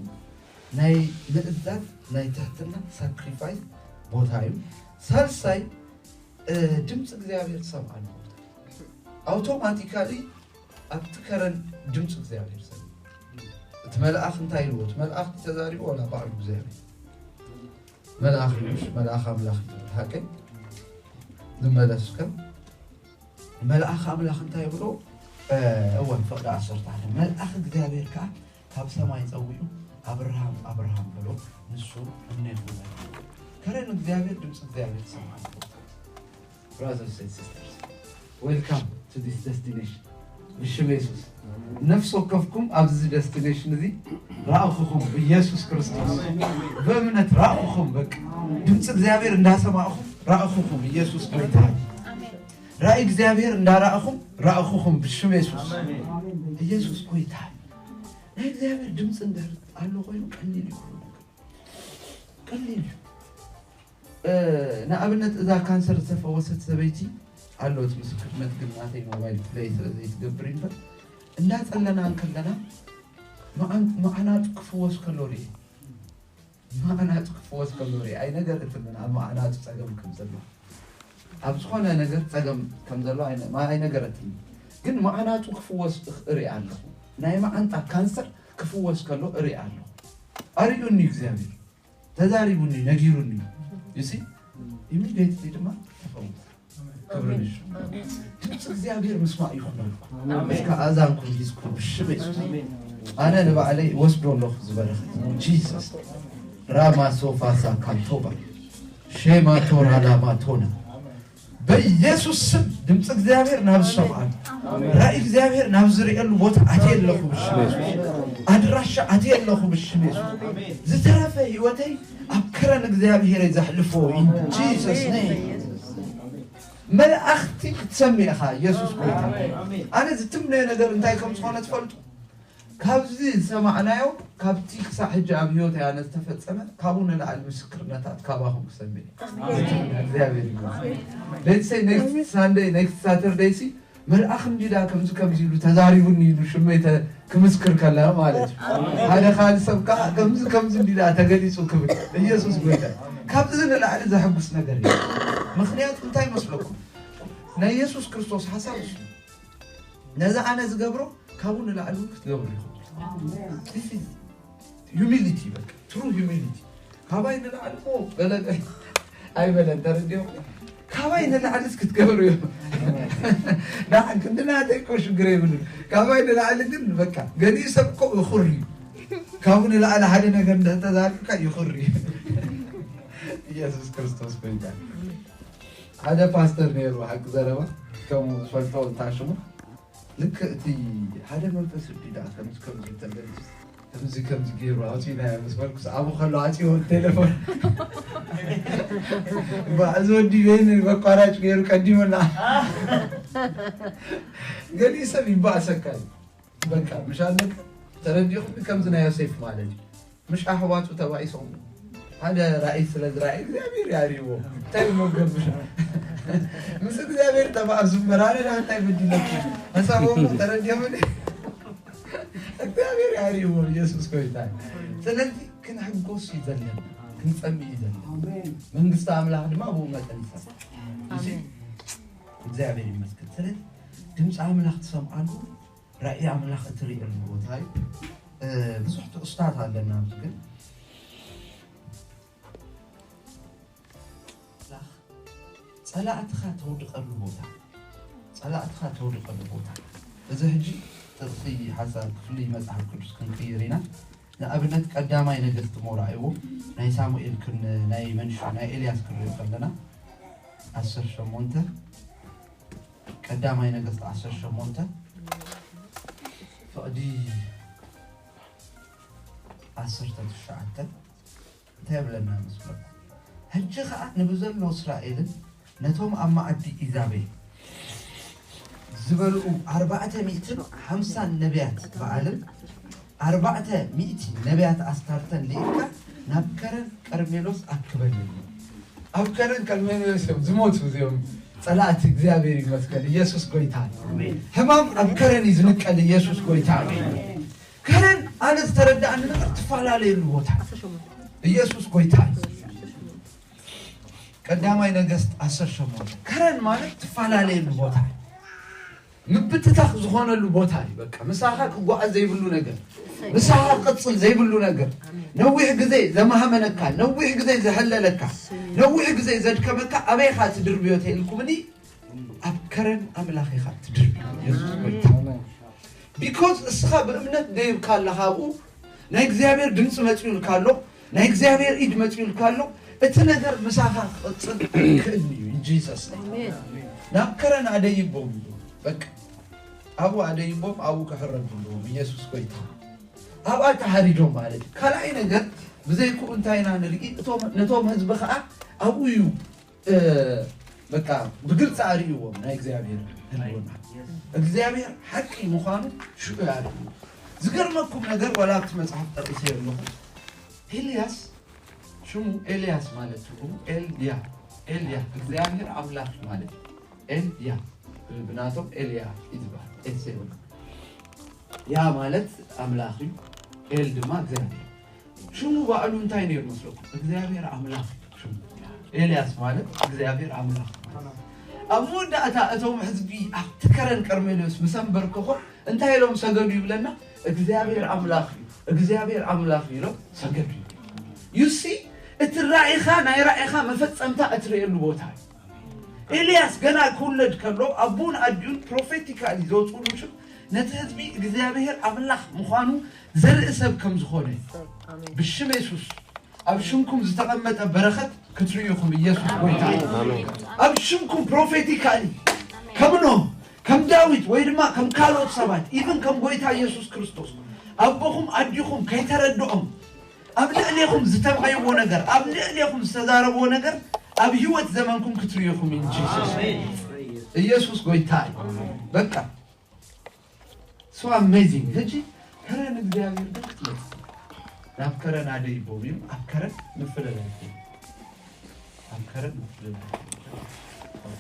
ናይ ምእዛዝ፣ ናይ ትሕትና፣ ሳክሪፋይስ ቦታ እዩ። ሳልሳይ፣ እ፣ ድምፂ እግዚኣብሔር ትሰምዓሉ ቦታ። ኣውቶማቲካሊ ኣብቲ ከረን ድምፂ እግዚኣብሔር ሰምዕ። እቲ መልኣኽ እንታይ ኢልዎ? እቲ መልኣኽ ተዛሪቡ ዋላ ባዕሉ እግዚኣብሔር? መልኣኽ እዩ፣ እሺ፣ መልኣኽ ኣምላኽ እዩ ዝብል ሓቀይ ዝመለስከ። መልኣኽ ኣምላኽ እንታይ ይብሎ? እ፣ እወ፣ ፍቕዲ ዓሰርተ ሓደ። መልኣኽ እግዚኣብሔር ከኣ ካብ ሰማይ ጸዊዑ፣ "ኣብርሃም፣ ኣብርሃም" በሎ። ንሱ እምኔኹ በለ። ከረን እግዚኣብሔር ድምፂ እግዚኣብሔር ትሰምዓሉ። Brothers and sisters, welcome to this destination። ብሽም የሱስ ነፍሲ ወከፍኩም ኣብዚ ደስቲኔሽን እዚ ረኣኹኹም፣ ብኢየሱስ ክርስቶስ ብእምነት ረኣኹኹም። በቃ ድምፂ እግዚኣብሔር እንዳሰማዕኹም ረኣኹኹም። ኢየሱስ ጎይታ እዩ። ራእይ እግዚኣብሔር እንዳረኣኹም ረኣኹኹም ብሽም የሱስ። ኢየሱስ ጎይታ እዩ። ናይ እግዚኣብሔር ድምፂ እንድሕር ኣሎ ኮይኑ ቀሊል እዩ፣ ቀሊል እዩ። እ፣ ንኣብነት እዛ ካንሰር ዝተፈወሰት ሰበይቲ ኣሎ፣ እቲ ምስክርነት ግን ናተይ ሞባይል ፕለይ ስለ ዘይትገብር እዩ እምበር፣ እንዳጸለና እንከለና መዓን-፣ መዓናጡ ክፍወስ ከሎ ርእየ። መዓናጡ ክፍወስ ከሎ ርእየ። ኣይነገረትንን ኣብ መዓናጡ ጸገም ከም ዘሎ። ኣብ ዝኾነ ነገር ጸገም ከም ዘሎ ኣይነ-፣ ማ-፣ ኣይነገረትንን። ግን መዓናጡ ክፍወስ እኽ-፣ እርኢ ኣለኹ። ናይ መዓንጣ ካንሰር ክፍወስ ከሎ እርኢ ኣለኹ። ኣርእዩኒ እግዚኣብሔር። ተዛሪቡኒ፣ ነጊሩኒ። You see? ኢሚዲየትሊ ድማ ተፈወሰ። ክብሪ ንሱ። ድምፂ እግዚኣብሔር ምስማዕ ይኹነልኩም። እስከ ኣዛንኩም ሂዝኩም ብሽም የሱስ። ኣነ ንባዕለይ ወስዶ ኣለኹ ዝበረኸት። ጂሰስ። ራማ ሶፋ ሳካንቶባ። ሼማ ቶራ ላማ ቶና። በኢየሱስ ስም ድምፂ እግዚኣብሔር ናብ ዝሰምዓሉ፣ ራእይ እግዚኣብሔር ናብ ዝርእየሉ ቦታ ኣትየ ኣለኹ ብሽም የሱስ። ኣድራሻ ኣትየ ኣለኹ ብሽም የሱስ። ዝተረፈ ህይወተይ ኣብ ከረን እግዚኣብሔር እየ ዘሕልፎ። In Jesus name። መላእኽቲ ክትሰምዕ ኢኻ። ኢየሱስ ጎይታ። ኣነ ዝትምነዮ ነገር እንታይ ከም ዝኾነ ትፈልጡ? ካብዚ ዝሰማዕናዮ፣ ካብቲ ክሳዕ ሕጂ ኣብ ህይወተይ ኣነ ዝተፈጸመ፣ ካብኡ ንላዕሊ ምስክርነታት ካባኹም ክሰምዕ እየ። እግዚኣብሔር ይመስገን። Let's say next Sunday, next Saturday ሲ መልኣኽ እንዲዳ ከምዚ ከምዚ ኢሉ ተዛሪቡኒ ኢሉ ሽመይ ተ-፣ ክምስክር ከላ ማለት እዩ። ሓደ ካልእ ሰብ ከዓ ከምዚ ከምዚ እንዲዳ ተገሊጹ ክብል። ኢየሱስ ጎይታ። ካብዚ ንላዕሊ ዘሐጉስ ነገር እዩ። ምኽንያቱ እንታይ መስለኩም? ናይ ኢየሱስ ክርስቶስ ሓሳብ እሱ። ነዚ ኣነ ዝገብሮ ካብኡ ንላዕሊ እውን ክትገብሩ ኢኹም። This is humility፣ በቃ true humility። ካባይ ንላዕሊ እኮ ገለ ኣይበለን፣ ተረዲኦም። ካባይ ንላዕሊ ክትገብሩ እዮም። ንዓ ክንዲ ናተይ እኮ ሽግር የብሉን። ካባይ ንላዕሊ ግን በቃ ገሊኡ ሰብ እኮ ይኹር እዩ። ካብኡ ንላዕሊ ሓደ ነገር እንዳተዛሪብካ ይኹር እዩ። ኢየሱስ ክርስቶስ ጎይታ። ሓደ ፓስተር ነይሩ፣ ሓቂ ዘረባ፣ ከምኡ ዝፈልጦ እንታሽሙ። ልክ እቲ ሓደ መንፈስ እንዲ ደኣ ከምዚ ከምዚ ተገሊጹ፣ ከምዚ ከምዚ ገይሩ ኣውጺእናዮ ምስ በልኩስ፣ ኣብኡ ከሎ ዓጽይዎ ቴሌፎን። እባ፣ እዚ ወዲ በይኑ በቋራጭ ገይሩ ቀዲሙና። ገሊኡ ሰብ ይባእሰካ እዩ። በቃ፣ ምሽ ኣለካ፣ ተረዲኹም፣ ከምዚ ናይ ዮሴፍ ማለት እዩ። ምሽ ኣሕዋቱ ተባኢሶም። ሓደ ራእይ ስለ ዝራእይ እግዚኣብሔር ያርይዎ። እንታይ እሞ ገብር? ምስ እግዚኣብሔር ተባእሱ እምበር፣ ኣነ ደኣ እንታይ በዲለኩም? ሓሳቦም ተረዲኦምኒ? እግዚኣብሔር ያርይዎ፣ ኢየሱስ ጎይታ። ስለዚ ክንሕጎስ እዩ ዘለና፣ ክንጸምእ እዩ ዘለና። መንግስቲ ኣምላኽ ድማ ብኡ መጠን ይሰርሕ። እሺ? ኣሜን። እግዚኣብሔር ይመስገን። ስለዚ ድምፂ ኣምላኽ ትሰምዓሉ፣ ራእይ ኣምላኽ እትርእየሉ ቦታ እዩ። እ፣ ብዙሕ ትእስታት ኣለና ኣብዚ ግን። ኣምላኽ ጸላእትኻ ተውድቐሉ ቦታ፣ ጸላእትኻ ተውድቐሉ ቦታ። እዚ ሕጂ ጥቕሲ ሓሳብ ክፍሊ መጽሓፍ ቅዱስ ክንቅይር ኢና። ንኣብነት ቀዳማይ ነገስት እሞ ረኣይዎ፣ ናይ ሳሙኤል ክን-፣ ናይ መንሹ፣ ናይ ኤልያስ ክንሪኦ ከለና፣ ዓሰርተ ሸሞንተ፣ ቀዳማይ ነገስት ዓሰርተ ሸሞንተ፣ ፍቕዲ ዓሰርተ ትሽዓተ፣ እንታይ ይብለና መስለኩም? ሕጂ ኸኣ ንብዘሎ እስራኤልን ነቶም ኣብ መኣዲ ኢዛቤል ዝበልዑ ኣርባዕተ ሚእትን ሓምሳን ነቢያት በኣልን ኣርባዕተ ሚእቲ ነቢያት ኣስታርተን ልኢልካ ናብ ከረን ቀርሜሎስ ኣክበኒ። ኣብ ከረን ቀርሜሎስ እዮም ዝሞቱ እዚኦም ጸላእቲ። እግዚኣብሔር ይመስገን። ኢየሱስ ጎይታ። ኣሜን። ሕማም ኣብ ከረን እዩ ዝንቀል። ኢየሱስ ጎይታ። ኣሜን። ከረን ኣነ ዝተረዳእኒ ነገር ትፈላለየሉ ቦታ። ኢየሱስ ጎይታ። ቀዳማይ ነገስት ዓሰርተ ሸሞንተ። ከረን ማለት ትፈላለየሉ ቦታ፣ ምብትታኽ ዝኾነሉ ቦታ እዩ። በቃ ምሳኻ ክጓዓዝ ዘይብሉ ነገር፣ ምሳኻ ክቕጽል ዘይብሉ ነገር፣ ነዊሕ ግዜ ዘማህመነካ፣ ነዊሕ ግዜ ዘሐለለካ፣ ነዊሕ ግዜ ዘድከመካ ኣበይ ኢኻ ትድርብዮ ተኢልኩምኒ፣ ኣብ ከረን ኣምላኽ ኢኻ ትድርብዮ። ኢየሱስ ጎይታ። ቢኮዝ እስኻ ብእምነት ደይብካ ኣለኻ ኣብኡ፣ ናይ እግዚኣብሔር ድምፂ መፂኡልካ ኣሎ፣ ናይ እግዚኣብሔር ኢድ መፂኡልካ ኣሎ። እቲ ነገር ምሳኻ ክቕፅል ኣይክእልን እዩ። ኢን ጂሰስ ኔም። ኣሜን። ናብ ከረን ኣደይቦም እዩ። በቃ ኣብኡ ኣደይቦም ኣብኡ ክሕረዱ ኣለዎም። ኢየሱስ ጎይታ። ኣብኣ ተሓሪዶም ማለት እዩ። ካልኣይ ነገር ብዘይክኡ እንታይ ኢና ንርኢ? እቶም፣ ነቶም ህዝቢ ከዓ ኣብኡ እዩ፣ እ፣ በቃ ብግልፂ ኣርእይዎም ናይ እግዚኣብሔር ህልውና። እግዚኣብሔር ሓቂ ምዃኑ ሽዑ ኣርእዩ። ዝገርመኩም ነገር ዋላ ኣብቲ መጽሓፍ ጠቒሰዮ ኣለኹ። ኤልያስ ሽሙ ኤልያስ ማለት ትርጉሙ ኤልያ፣ ኤልያ እግዚኣብሔር ኣምላኽ ማለት እዩ። ኤልያ ብናቶም ኤልያ እዩ ዝበሃል። ኤልሴ ያ ማለት ኣምላኽ እዩ፣ ኤል ድማ እግዚኣብሔር። ሽሙ ባዕሉ እንታይ ነይሩ መስለኩም? እግዚኣብሔር ኣምላኽ እዩ ሽሙ። ኤልያስ ማለት እግዚኣብሔር ኣምላኽ ማለት። ኣብ መወዳእታ እቶም ህዝቢ ኣብቲ ከረን ቀርሜሎስ ምስ ኣንበርከኾ እንታይ ኢሎም ሰገዱ ይብለና? እግዚኣብሔር ኣምላኽ እዩ፣ እግዚኣብሔር ኣምላኽ እዩ ኢሎም ሰገዱ። You see፣ እቲ ራእይኻ ናይ ራእይኻ መፈጸምታ እትርእየሉ ቦታ እዩ። ኤልያስ ገና ክውለድ ከሎ ኣቦን ኣዲኡን ፕሮፌቲካሊ ዘውፅኡሉ ሽም ነቲ ህዝቢ እግዚኣብሔር ኣምላኽ ምዃኑ ዘርኢ ሰብ ከም ዝኾነ ኣሜን። ብሽም የሱስ ኣብ ሽምኩም ዝተቐመጠ በረኸት ክትርእዩ ኢኹም። ኢየሱስ ጎይታ እዩ። ኣሜን። ኣብ ሽምኩም ፕሮፌቲካሊ ከም ኖህ፣ ከም ዳዊት ወይ ድማ ከም ካልኦት ሰባት፣ ኢቭን ከም ጎይታ ኢየሱስ ክርስቶስ ኣቦኹም ኣዲኹም ከይተረድኦም ኣብ ልዕሌኹም ዝተባየዎ ነገር፣ ኣብ ልዕሌኹም ዝተዛረብዎ ነገር ኣብ ህይወት ዘመንኩም ክትርእዩ ኢኹም። ኢን ጂሰስ ኢየሱስ ጎይታ እዩ። በቃ so amazing። ሕጂ ከረን እግዚኣብሔር ግን ክትመጽእ ናብ ከረን ኣደይ ቦም እዩ። ኣብ ከረን ምፍልላይ እዩ። ኣብ ከረን ምፍልላይ እዩ።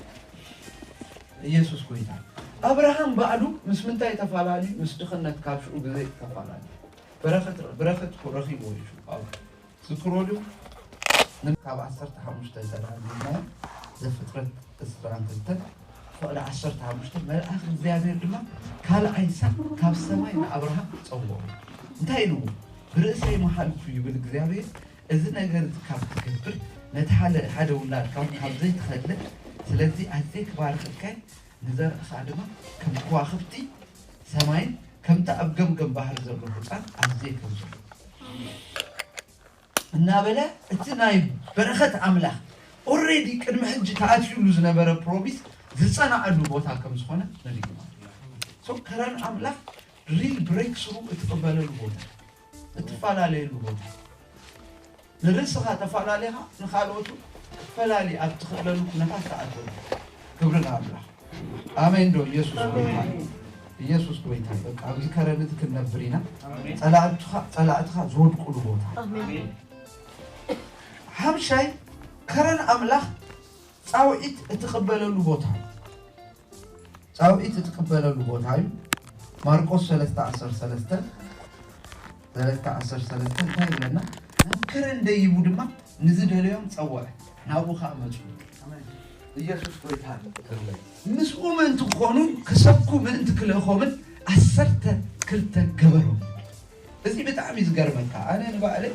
ኢየሱስ ጎይታ። ኣብርሃም ባዕሉ ምስ ምንታይ ተፈላለዩ? ምስ ድኽነት ካብ ሽኡ ግዜ ተፈላለዩ። በረኸት በረኸት ረኺብዎ እዩ ሽኡ። ዝክሮ ድዩ? ካብ ዓሰርተ ሓሙሽተ ዘራጊና ዘፍጥረት ዕስራን ክልተን ፍቕዲ ዓሰርተ ሓሙሽተ መልኣኽ እግዚኣብሔር ድማ ካልኣይ ሳዕ ካብ ሰማይ ንኣብርሃም ጸውዖ። እንታይ ኢልዎ? ብርእሰይ መሓልኩ ይብል እግዚኣብሔር፣ እዚ ነገር እዚ ካብ ትገብር ነቲ ሓደ ሓደ ውላድካ እውን ካብ ዘይትኸልእ፣ ስለዚ ኣዝየ ክባርኸካ ንዘርእኻ ድማ ከም ከዋኽብቲ ሰማይን ከምቲ ኣብ ገምገም ባሕሪ ዘሎ ሑጻን ኣዝየ ከም እናበለ እቲ ናይ በረኸት ኣምላኽ ኦሬዲ ቅድሚ ሕጂ ተኣትዩሉ ዝነበረ ፕሮሚስ ዝጸናዐሉ ቦታ ከም ዝኾነ ነሪግና። ሶ ከረን ኣምላኽ ሪል ብሬክ ስሩ እትቕበለሉ ቦታ፣ እትፈላለየሉ ቦታ፣ ንርእስኻ ተፈላለኻ ንኻልኦቱ ክትፈላሊ ኣብ ትኽእለሉ ኩነታት ተኣትወሉ። ክብሪ ንኣምላኽ። ኣሜን ዶ? ኢየሱስ ጎይታ፣ ኢየሱስ ጎይታ። በቃ ኣብዚ ከረን እዚ ክንነብር ኢና። ጸላእትኻ ጸላእትኻ ዝወድቁሉ ቦታ። ሓምሻይ ከረን ኣምላኽ ጻውዒት እትቕበለሉ ቦታ። ጻውዒት እትቕበለሉ ቦታ እዩ። ማርቆስ ሰለስተ ዓሰርተ ሰለስተ፣ ሰለስተ ዓሰርተ ሰለስተ እንታይ ይብለና? ናብ ከረን ደይቡ ድማ ንዝደለዮም ጸወዐ፣ ናብኡ ኸኣ መጹ። ኢየሱስ ጎይታ። ምስኡ ምእንቲ ክኾኑ ክሰብኩ ምእንቲ ክልእኾምን ዓሰርተ ክልተ ገበሮም። እዚ ብጣዕሚ ዝገርመካ፣ ኣነ ንባዕለይ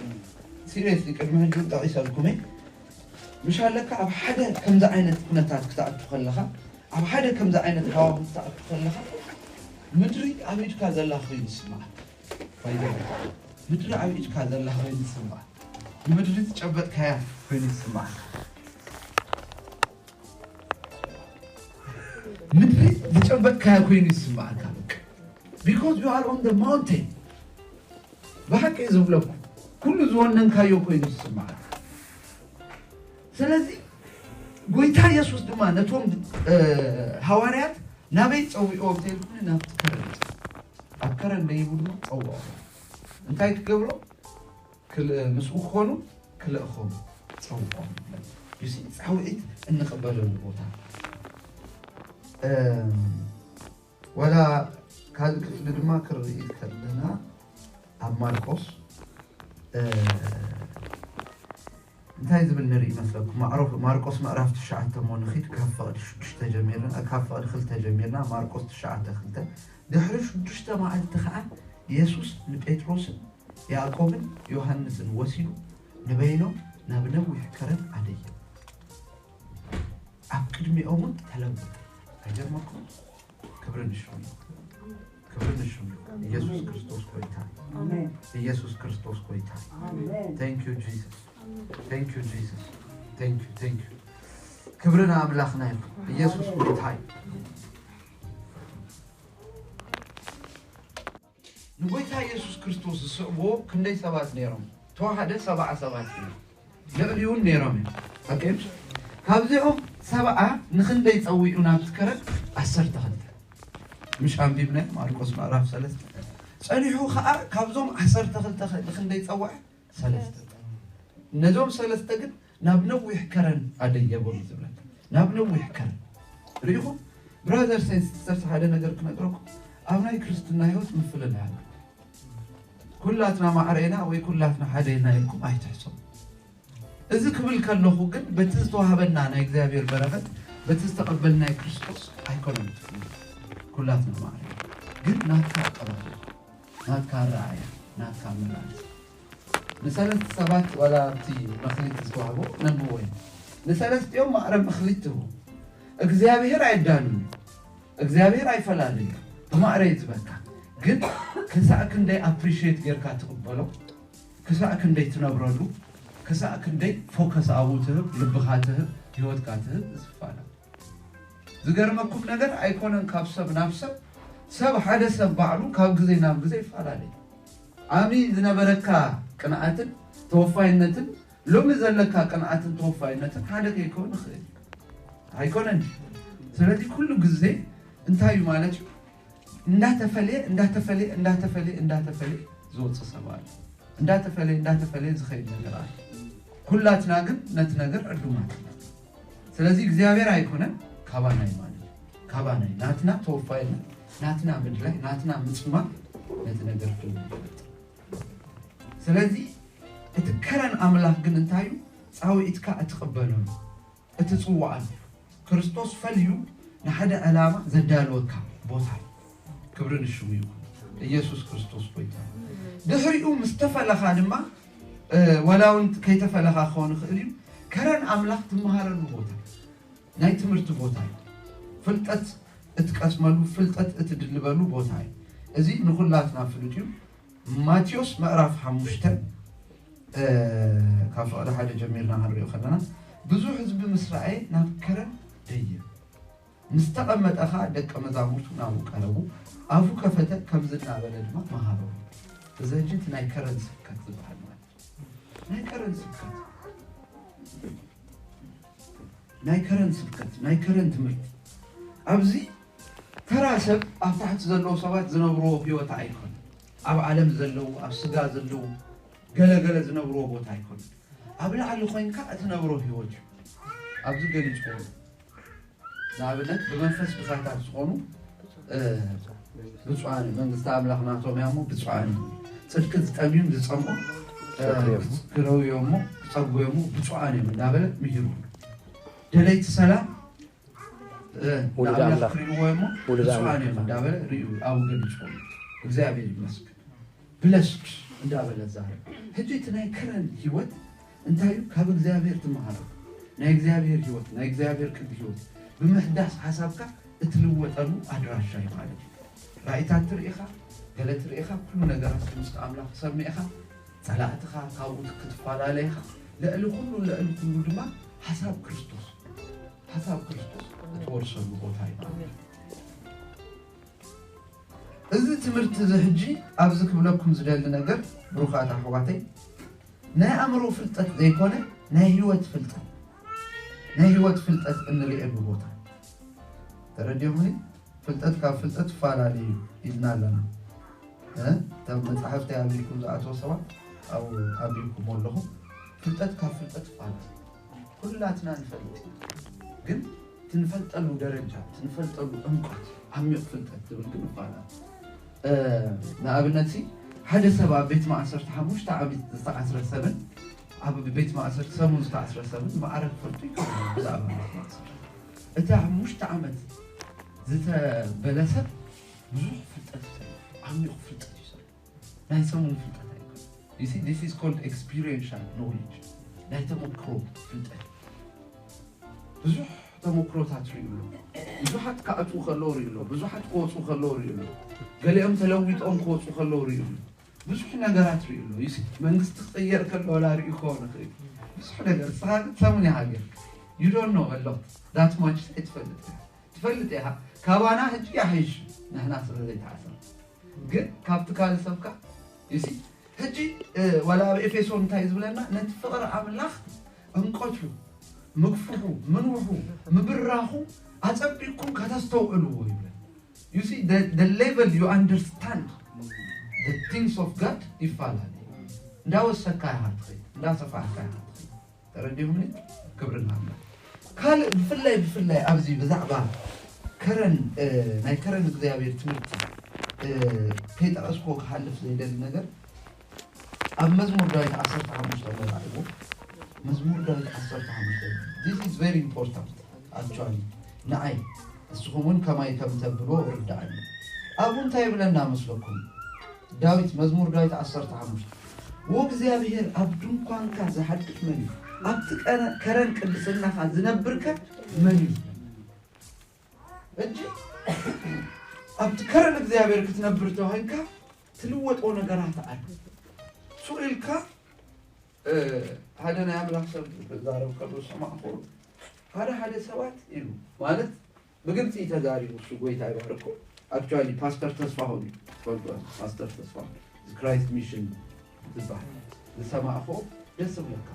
ሲሪየስሊ ቅድሚ ሕጂ እውን ጠቒሰልኩም እየ። ምሽ ኣለካ ኣብ ሓደ ከምዚ ዓይነት ኩነታት ክትኣቱ ከለኻ፣ ኣብ ሓደ ከምዚ ዓይነት ሃዋሁ ክትኣቱ ከለኻ፣ ምድሪ ኣብ ኢድካ ዘላ ኮይኑ ይስምዓካ። ባይዘ ምድሪ ኣብ ኢድካ ዘላ ኮይኑ ይስምዓካ። ንምድሪ ዝጨበጥካያ ኮይኑ ይስምዓካ። ምድሪ ዝጨበጥካያ ኮይኑ ይስምዓካ። በቃ because you are on the mountain። ብሓቂ ዝብለኩ ኩሉ ዝወነንካዮ ኮይኑ ይስምዓካ። ስለዚ ጎይታ ኢየሱስ ድማ ነቶም እ፣ ሃዋርያት ናበይ ጸዊዕዎም ተልኩኒ ናብቲ ከረን፣ ኣብ ከረን ደይቡ ድማ ጸውዖም። እንታይ ክገብሮ? ክል- ምስኡ ክኾኑ ክልእኾም ጸውዖም። ዩሲ ጻውዒት እንቕበለሉ ቦታ። እ፣ ዋላ ካልእ ክፍሊ ድማ ክርኢ ከለና ኣብ ማርቆስ እ፣ እንታይ ዝብል ንርኢ ይመስለኩም? ማዕሮ- ማርቆስ ምዕራፍ ትሽዓተ እሞ ንኺድ ካብ ፍቕዲ ሽዱሽተ ጀሚርና፣ ካብ ፍቕዲ ክልተ ጀሚርና፣ ማርቆስ ትሽዓተ ክልተ። ድሕሪ ሽዱሽተ መዓልቲ ኸዓ የሱስ ንጴጥሮስን ያዕቆብን ዮሃንስን ወሲዱ ንበይኖም ናብ ነዊሕ ከረን ኣደየ። ኣብ ቅድሚኦም እውን ተለወጠ። ኣይገርመኩም? ክብሪ ንሽሙ ይኹን። ክብሪ ንሽሙ ይኹን። ኢየሱስ ክርስቶስ ጎይታ። ኢየሱስ ክርስቶስ ጎይታ። Thank you Jesus. Thank you Jesus. Thank you, thank you. ክብሪ ንኣምላኽና ይኹን። ኢየሱስ ጎይታ እዩ። ንጎይታ ኢየሱስ ክርስቶስ ዝስዕብዎ ክንደይ ሰባት ነይሮም? ተዋሃደ ሰብዓ ሰባት ነይሮም። ልዕሊኡ እውን ነይሮም እዮም። ኦኬ? ካብዚኦም ሰብዓ ንኽንደይ ጸዊዑ ናብቲ ከረን? ዓሰርተ ክልተ። ምሽ ኣንቢብናዮ ማርቆስ ምዕራፍ ሰለስተ። ጸኒሑ ኸኣ ካብዞም ዓሰርተ ክልተ ኸ-፣ ንኽንደይ ጸውዐ? ሰለስተ። ነዞም ሰለስተ ግን ናብ ነዊሕ ከረን ኣደየቦም እዩ ዝብለካ። ናብ ነዊሕ ከረን። ርኢኹም? ብራዘርስ ኤንድ ሲስተርስ፣ ሓደ ነገር ክነግረኩም። ኣብ ናይ ክርስትና ህይወት ምፍልላይ ኣሎ። ኩላትና ማዕረ ኢና ወይ ኩላትና ሓደ ኢና ኢልኩም ኣይትሕሰቡ። እዚ ክብል ከለኹ ግን በቲ ዝተዋህበና ናይ እግዚኣብሔር በረኸት፣ በቲ ዝተቐበልናይ ክርስቶስ ኣይኮነን ትፍልዩ። ኩላትና ማዕረ ኢና። ግን ናትካ ኣቀባብላ፣ ናትካ ኣረኣእያ፣ ናትካ ኣመላልሳ። ንሰለስተ ሰባት ዋላ ኣብቲ መኽሊት ዝተዋህቦ ነንብቦ ኢና። ንሰለስቲኦም ማዕረ መኽሊት ትህቦ። እግዚኣብሔር ኣየዳሉን እዩ። እግዚኣብሔር ኣይፈላለዩ። ብማዕረ እዩ ዝበካ። ግን ክሳዕ ክንደይ ኣፕሪሺየት ጌርካ ትቕበሎ፣ ክሳዕ ክንደይ ትነብረሉ፣ ክሳዕ ክንደይ ፎከስ ኣብኡ ትህብ፣ ልብኻ ትህብ፣ ህይወትካ ትህብ፣ እዚ ይፈላለ። ዝገርመኩም ነገር ኣይኮነን ካብ ሰብ ናብ ሰብ፣ ሰብ ሓደ ሰብ ባዕሉ ካብ ግዜ ናብ ግዜ ይፈላለ። ኣሚ ዝነበረካ ቅንኣትን ተወፋይነትን ሎሚ ዘለካ ቅንኣትን ተወፋይነትን ሓደ ከይከውን ይኽእል እዩ። ኣይኮነን። ስለዚ ኩሉ ግዜ እንታይ እዩ ማለት እዩ? እንዳተፈለየ እንዳተፈለየ እንዳተፈለየ እንዳተፈለየ ዝወፅእ ሰብ ኣሎ። እንዳተፈለየ እንዳተፈለየ ዝኸይድ ነገር ኣሎ። ኩላትና ግን ነቲ ነገር ዕዱማት ኢና። ስለዚ እግዚኣብሔር ኣይኮነን፣ ካባና እዩ ማለት እዩ። ካባና እዩ። ናትና ተወፋይነት፣ ናትና ምድላይ፣ ናትና ምፅማም ነቲ ነገር ደው ይገብር። ስለዚ እቲ ከረን ኣምላኽ ግን እንታይ እዩ? ፃውዒትካ እትቕበለሉ፣ እትፅዋዓሉ፣ ክርስቶስ ፈልዩ ንሓደ ዕላማ ዘዳለወካ ቦታ እዩ። ክብሪ ንሽሙ ይኹን። ኢየሱስ ክርስቶስ ጎይታ እዩ። ድሕሪኡ ምስ ተፈለኻ ድማ፣ እ፣ ዋላ እውን ከይተፈለኻ ክኸውን ይኽእል እዩ፣ ከረን ኣምላኽ ትመሃረሉ ቦታ እዩ። ናይ ትምህርቲ ቦታ እዩ። ፍልጠት እትቀስመሉ፣ ፍልጠት እትድልበሉ ቦታ እዩ። እዚ ንኹላትና ፍሉጥ እዩ። ማቴዎስ ምዕራፍ ሓሙሽተ፣ እ፣ ካብ ፍቕዲ ሓደ ጀሚርና ክንሪኦ ከለና፣ ብዙሕ ህዝቢ ምስ ረኣየ ናብ ከረን ደየበ። ምስ ተቐመጠ ኸኣ ደቀ መዛሙርቱ ናብኡ ቀረቡ። ኣፉ ከፈተ፣ ከምዚ እናበለ ድማ መሃሮም። እዚ ሕጂ እቲ ናይ ከረን ስብከት ዝበሃል ማለት እዩ። ናይ ከረን ስብከት፣ ናይ ከረን ስብከት፣ ናይ ከረን ትምህርቲ። ኣብዚ ተራ ሰብ ኣብ ታሕቲ ዘለዉ ሰባት ዝነብርዎ ህይወት ኣይኮነን። ኣብ ዓለም ዘለዉ፣ ኣብ ስጋ ዘለዉ ገለገለ ዝነብርዎ ቦታ ኣይኮነን። ኣብ ላዕሊ ኮይንካ እትነብሮ ህይወት እዩ። ኣብዚ ገሊጽዎ። ንኣብነት ብመንፈስ ድኻታት ዝኾኑ፣ እ፣ ብፁዓን እዮም። መንግስቲ ኣምላኽ ናቶም እያ እሞ ብፁዓን እዮም። ጽድቂ ዝጠምዩን ዝጸምኡ፣ እ፣ ክረውዮ እሞ ክጸግቡ እሞ ብፁዓን እዮም እንዳበለ ምሂሩ። ደለይቲ ሰላም፣ እ፣ ውሉድ ንኣምላኽ ኣምላኽ። ክርእይዎ እሞ ውሉድ ብፁዓን ኣምላኽ። እዮም እንዳበለ ርእዩ ኣብኡ ገሊጽዎ። እግዚኣብሔር ይመስገን። ብለስድ እንዳበለ ዛረብ። ሕጂ እቲ ናይ ከረን ህይወት እንታይ እዩ? ካብ እግዚኣብሔር ትመሃሮ። ናይ እግዚኣብሔር ህይወት፣ ናይ እግዚኣብሔር ቅዲ ህይወት ብምሕዳስ ሓሳብካ እትልወጠሉ ኣድራሻ እዩ ማለት እዩ። ራእይታት ትርኢ ኢኻ፣ ገለ ትርኢ ኢኻ፣ ኩሉ ነገራት ድምፂ ኣምላኽ ትሰምዕ ኢኻ። ጸላእትኻ ካብኡ ክትፈላለ ኢኻ። ልዕሊ ኩሉ፣ ልዕሊ ኩሉ ድማ ሓሳብ ክርስቶስ፣ ሓሳብ ክርስቶስ እትወርሰሉ ቦታ እዩ ማለት እዩ። እዚ ትምህርቲ እዚ ሕጂ ኣብዚ ክብለኩም ዝደሊ ነገር፣ ብሩኻት ኣሕዋተይ፣ ናይ ኣእምሮ ፍልጠት ዘይኮነ ናይ ህይወት ፍልጠት፣ ናይ ህይወት ፍልጠት እንርእየሉ ቦታ። ተረዲኹምኒ? ፍልጠት ካብ ፍልጠት ይፈላለ እዩ ኢልና ኣለና። እ? እታ መጻሕፍቲ ኣቢልኩም ዝኣተወ ሰባት ኣብኡ ኣቢልኩሞ ኣለኹም። ፍልጠት ካብ ፍልጠት ይፈላለ። ኩላትና ንፈልጥ ኢና። ግን ትንፈልጠሉ ደረጃ፣ ትንፈልጠሉ ዕምቆት፣ ዓሚቕ ፍልጠት ትብል ግን ይፈላለ። እ፣ ንኣብነት ሲ፣ ሓደ ሰብ ኣብ ቤት ማእሰርቲ ሓሙሽተ ዓመት ዝተኣስረ ሰብን ኣብ ቤት ማእሰርቲ ሰሙን ዝተኣስረ ሰብን ማዕረ ክፈልጡ ይከኣሉ ብዛዕባ ቤት ማእሰርቲ። እቲ ሓሙሽተ ዓመት ዝተበለ ሰብ ብዙሕ ፍልጠት እዩ ዘሎ፣ ዓሚቕ ፍልጠት እዩ ዘሎ። ናይ ሰሙን ፍልጠት ኣይኮነን። You see, this is called experiential knowledge። ናይ ተመክሮ ፍልጠት። ብዙሕ ተመክሮታት ርእዩ ኣሎ። ብዙሓት ክኣትዉ ከለዉ ርእዩ ኣሎ። ብዙሓት ክወፁ ከለዉ ርእዩ ኣሎ። ገሊኦም ተለዊጦም ክወፁ ከለዉ ርእዩ ኣሎ። ብዙሕ ነገራት ርእዩ ኣሎ። You see፣ መንግስቲ ክቕየር ከሎ ወላ ርእዩ ክኸውን ይኽእል። ብዙሕ ነገር። ንስኻ ግን ሰሙን ኢኻ ገይርካ። You don't know a lot. That much ኣይትፈልጥ ኢኻ። ትፈልጥ ኢኻ። ካባና ሕጂ ይሓይሽ። ንሕና ስለ ዘይተኣሰር። ግን ካብቲ ካልእ ሰብካ፣ you see፣ ሕጂ፣ እ፣ ዋላ ኣብ ኤፌሶን እንታይ ዝብለና? ነቲ ፍቕሪ ኣምላኽ ዕምቆቱ፣ ምግፍሑ፣ ምንውሑ፣ ምብራኹ ኣጸቢቕኩም ከተስተውዕልዎ ይብለና። You see, the, the level you understand the things of God ይፈላለ። እንዳወሰካ ኢኻ ትኸይድ፣ እንዳሰፋሕካ ኢኻ ትኸይድ። ተረዲኹምኒ? ክብሪ ንኣምላኽ። ካልእ ብፍላይ፣ ብፍላይ ኣብዚ ብዛዕባ ከረን፣ እ፣ ናይ ከረን እግዚኣብሔር ትምህርቲ፣ እ፣ ከይጠቐስኩዎ ክሓልፍ ዘይደሊ ነገር፣ ኣብ መዝሙር ዳዊት ዓሰርተ ሓሙሽተ ንረኣይዎ። መዝሙር ዳዊት ዓሰርተ ሓሙሽተ። This is very important, actually። ንዓይ፣ ንስኹም እውን ከማይ ከም ተብልዎ ርዳኣኒ። ኣብኡ እንታይ ይብለና መስለኩም? ዳዊት፣ መዝሙር ዳዊት ዓሰርተ ሓሙሽተ፣ "ወእግዚኣብሔር ኣብ ድንኳንካ ዝሓድር መን እዩ? ኣብቲ ቀረ-፣ ከረን ቅድስናኻ ዝነብርከ መን እዩ?" እንጂ ኣብቲ ከረን እግዚኣብሔር ክትነብር ተባሂልካ ትልወጦ ነገራት ኣሎ። ሱቕ ኢልካ፣ እ፣ ሓደ ናይ ኣምላኽ ሰብ ክዛረብ ከሎ ዝሰማዕኩ፣ ሓደ ሓደ ሰባት ኢሉ፣ ማለት ብግልጺ እዩ ተዛሪቡ፣ እሱ ጎይታ ይባርኮ። ኣክቹዋሊ ፓስተር ተስፋሁን እዩ፣ ትፈልጡ፣ ፓስተር ተስፋሁን። Christ Mission ዝበሃል ዝሰማዕኹ ደስ ዝብለካ።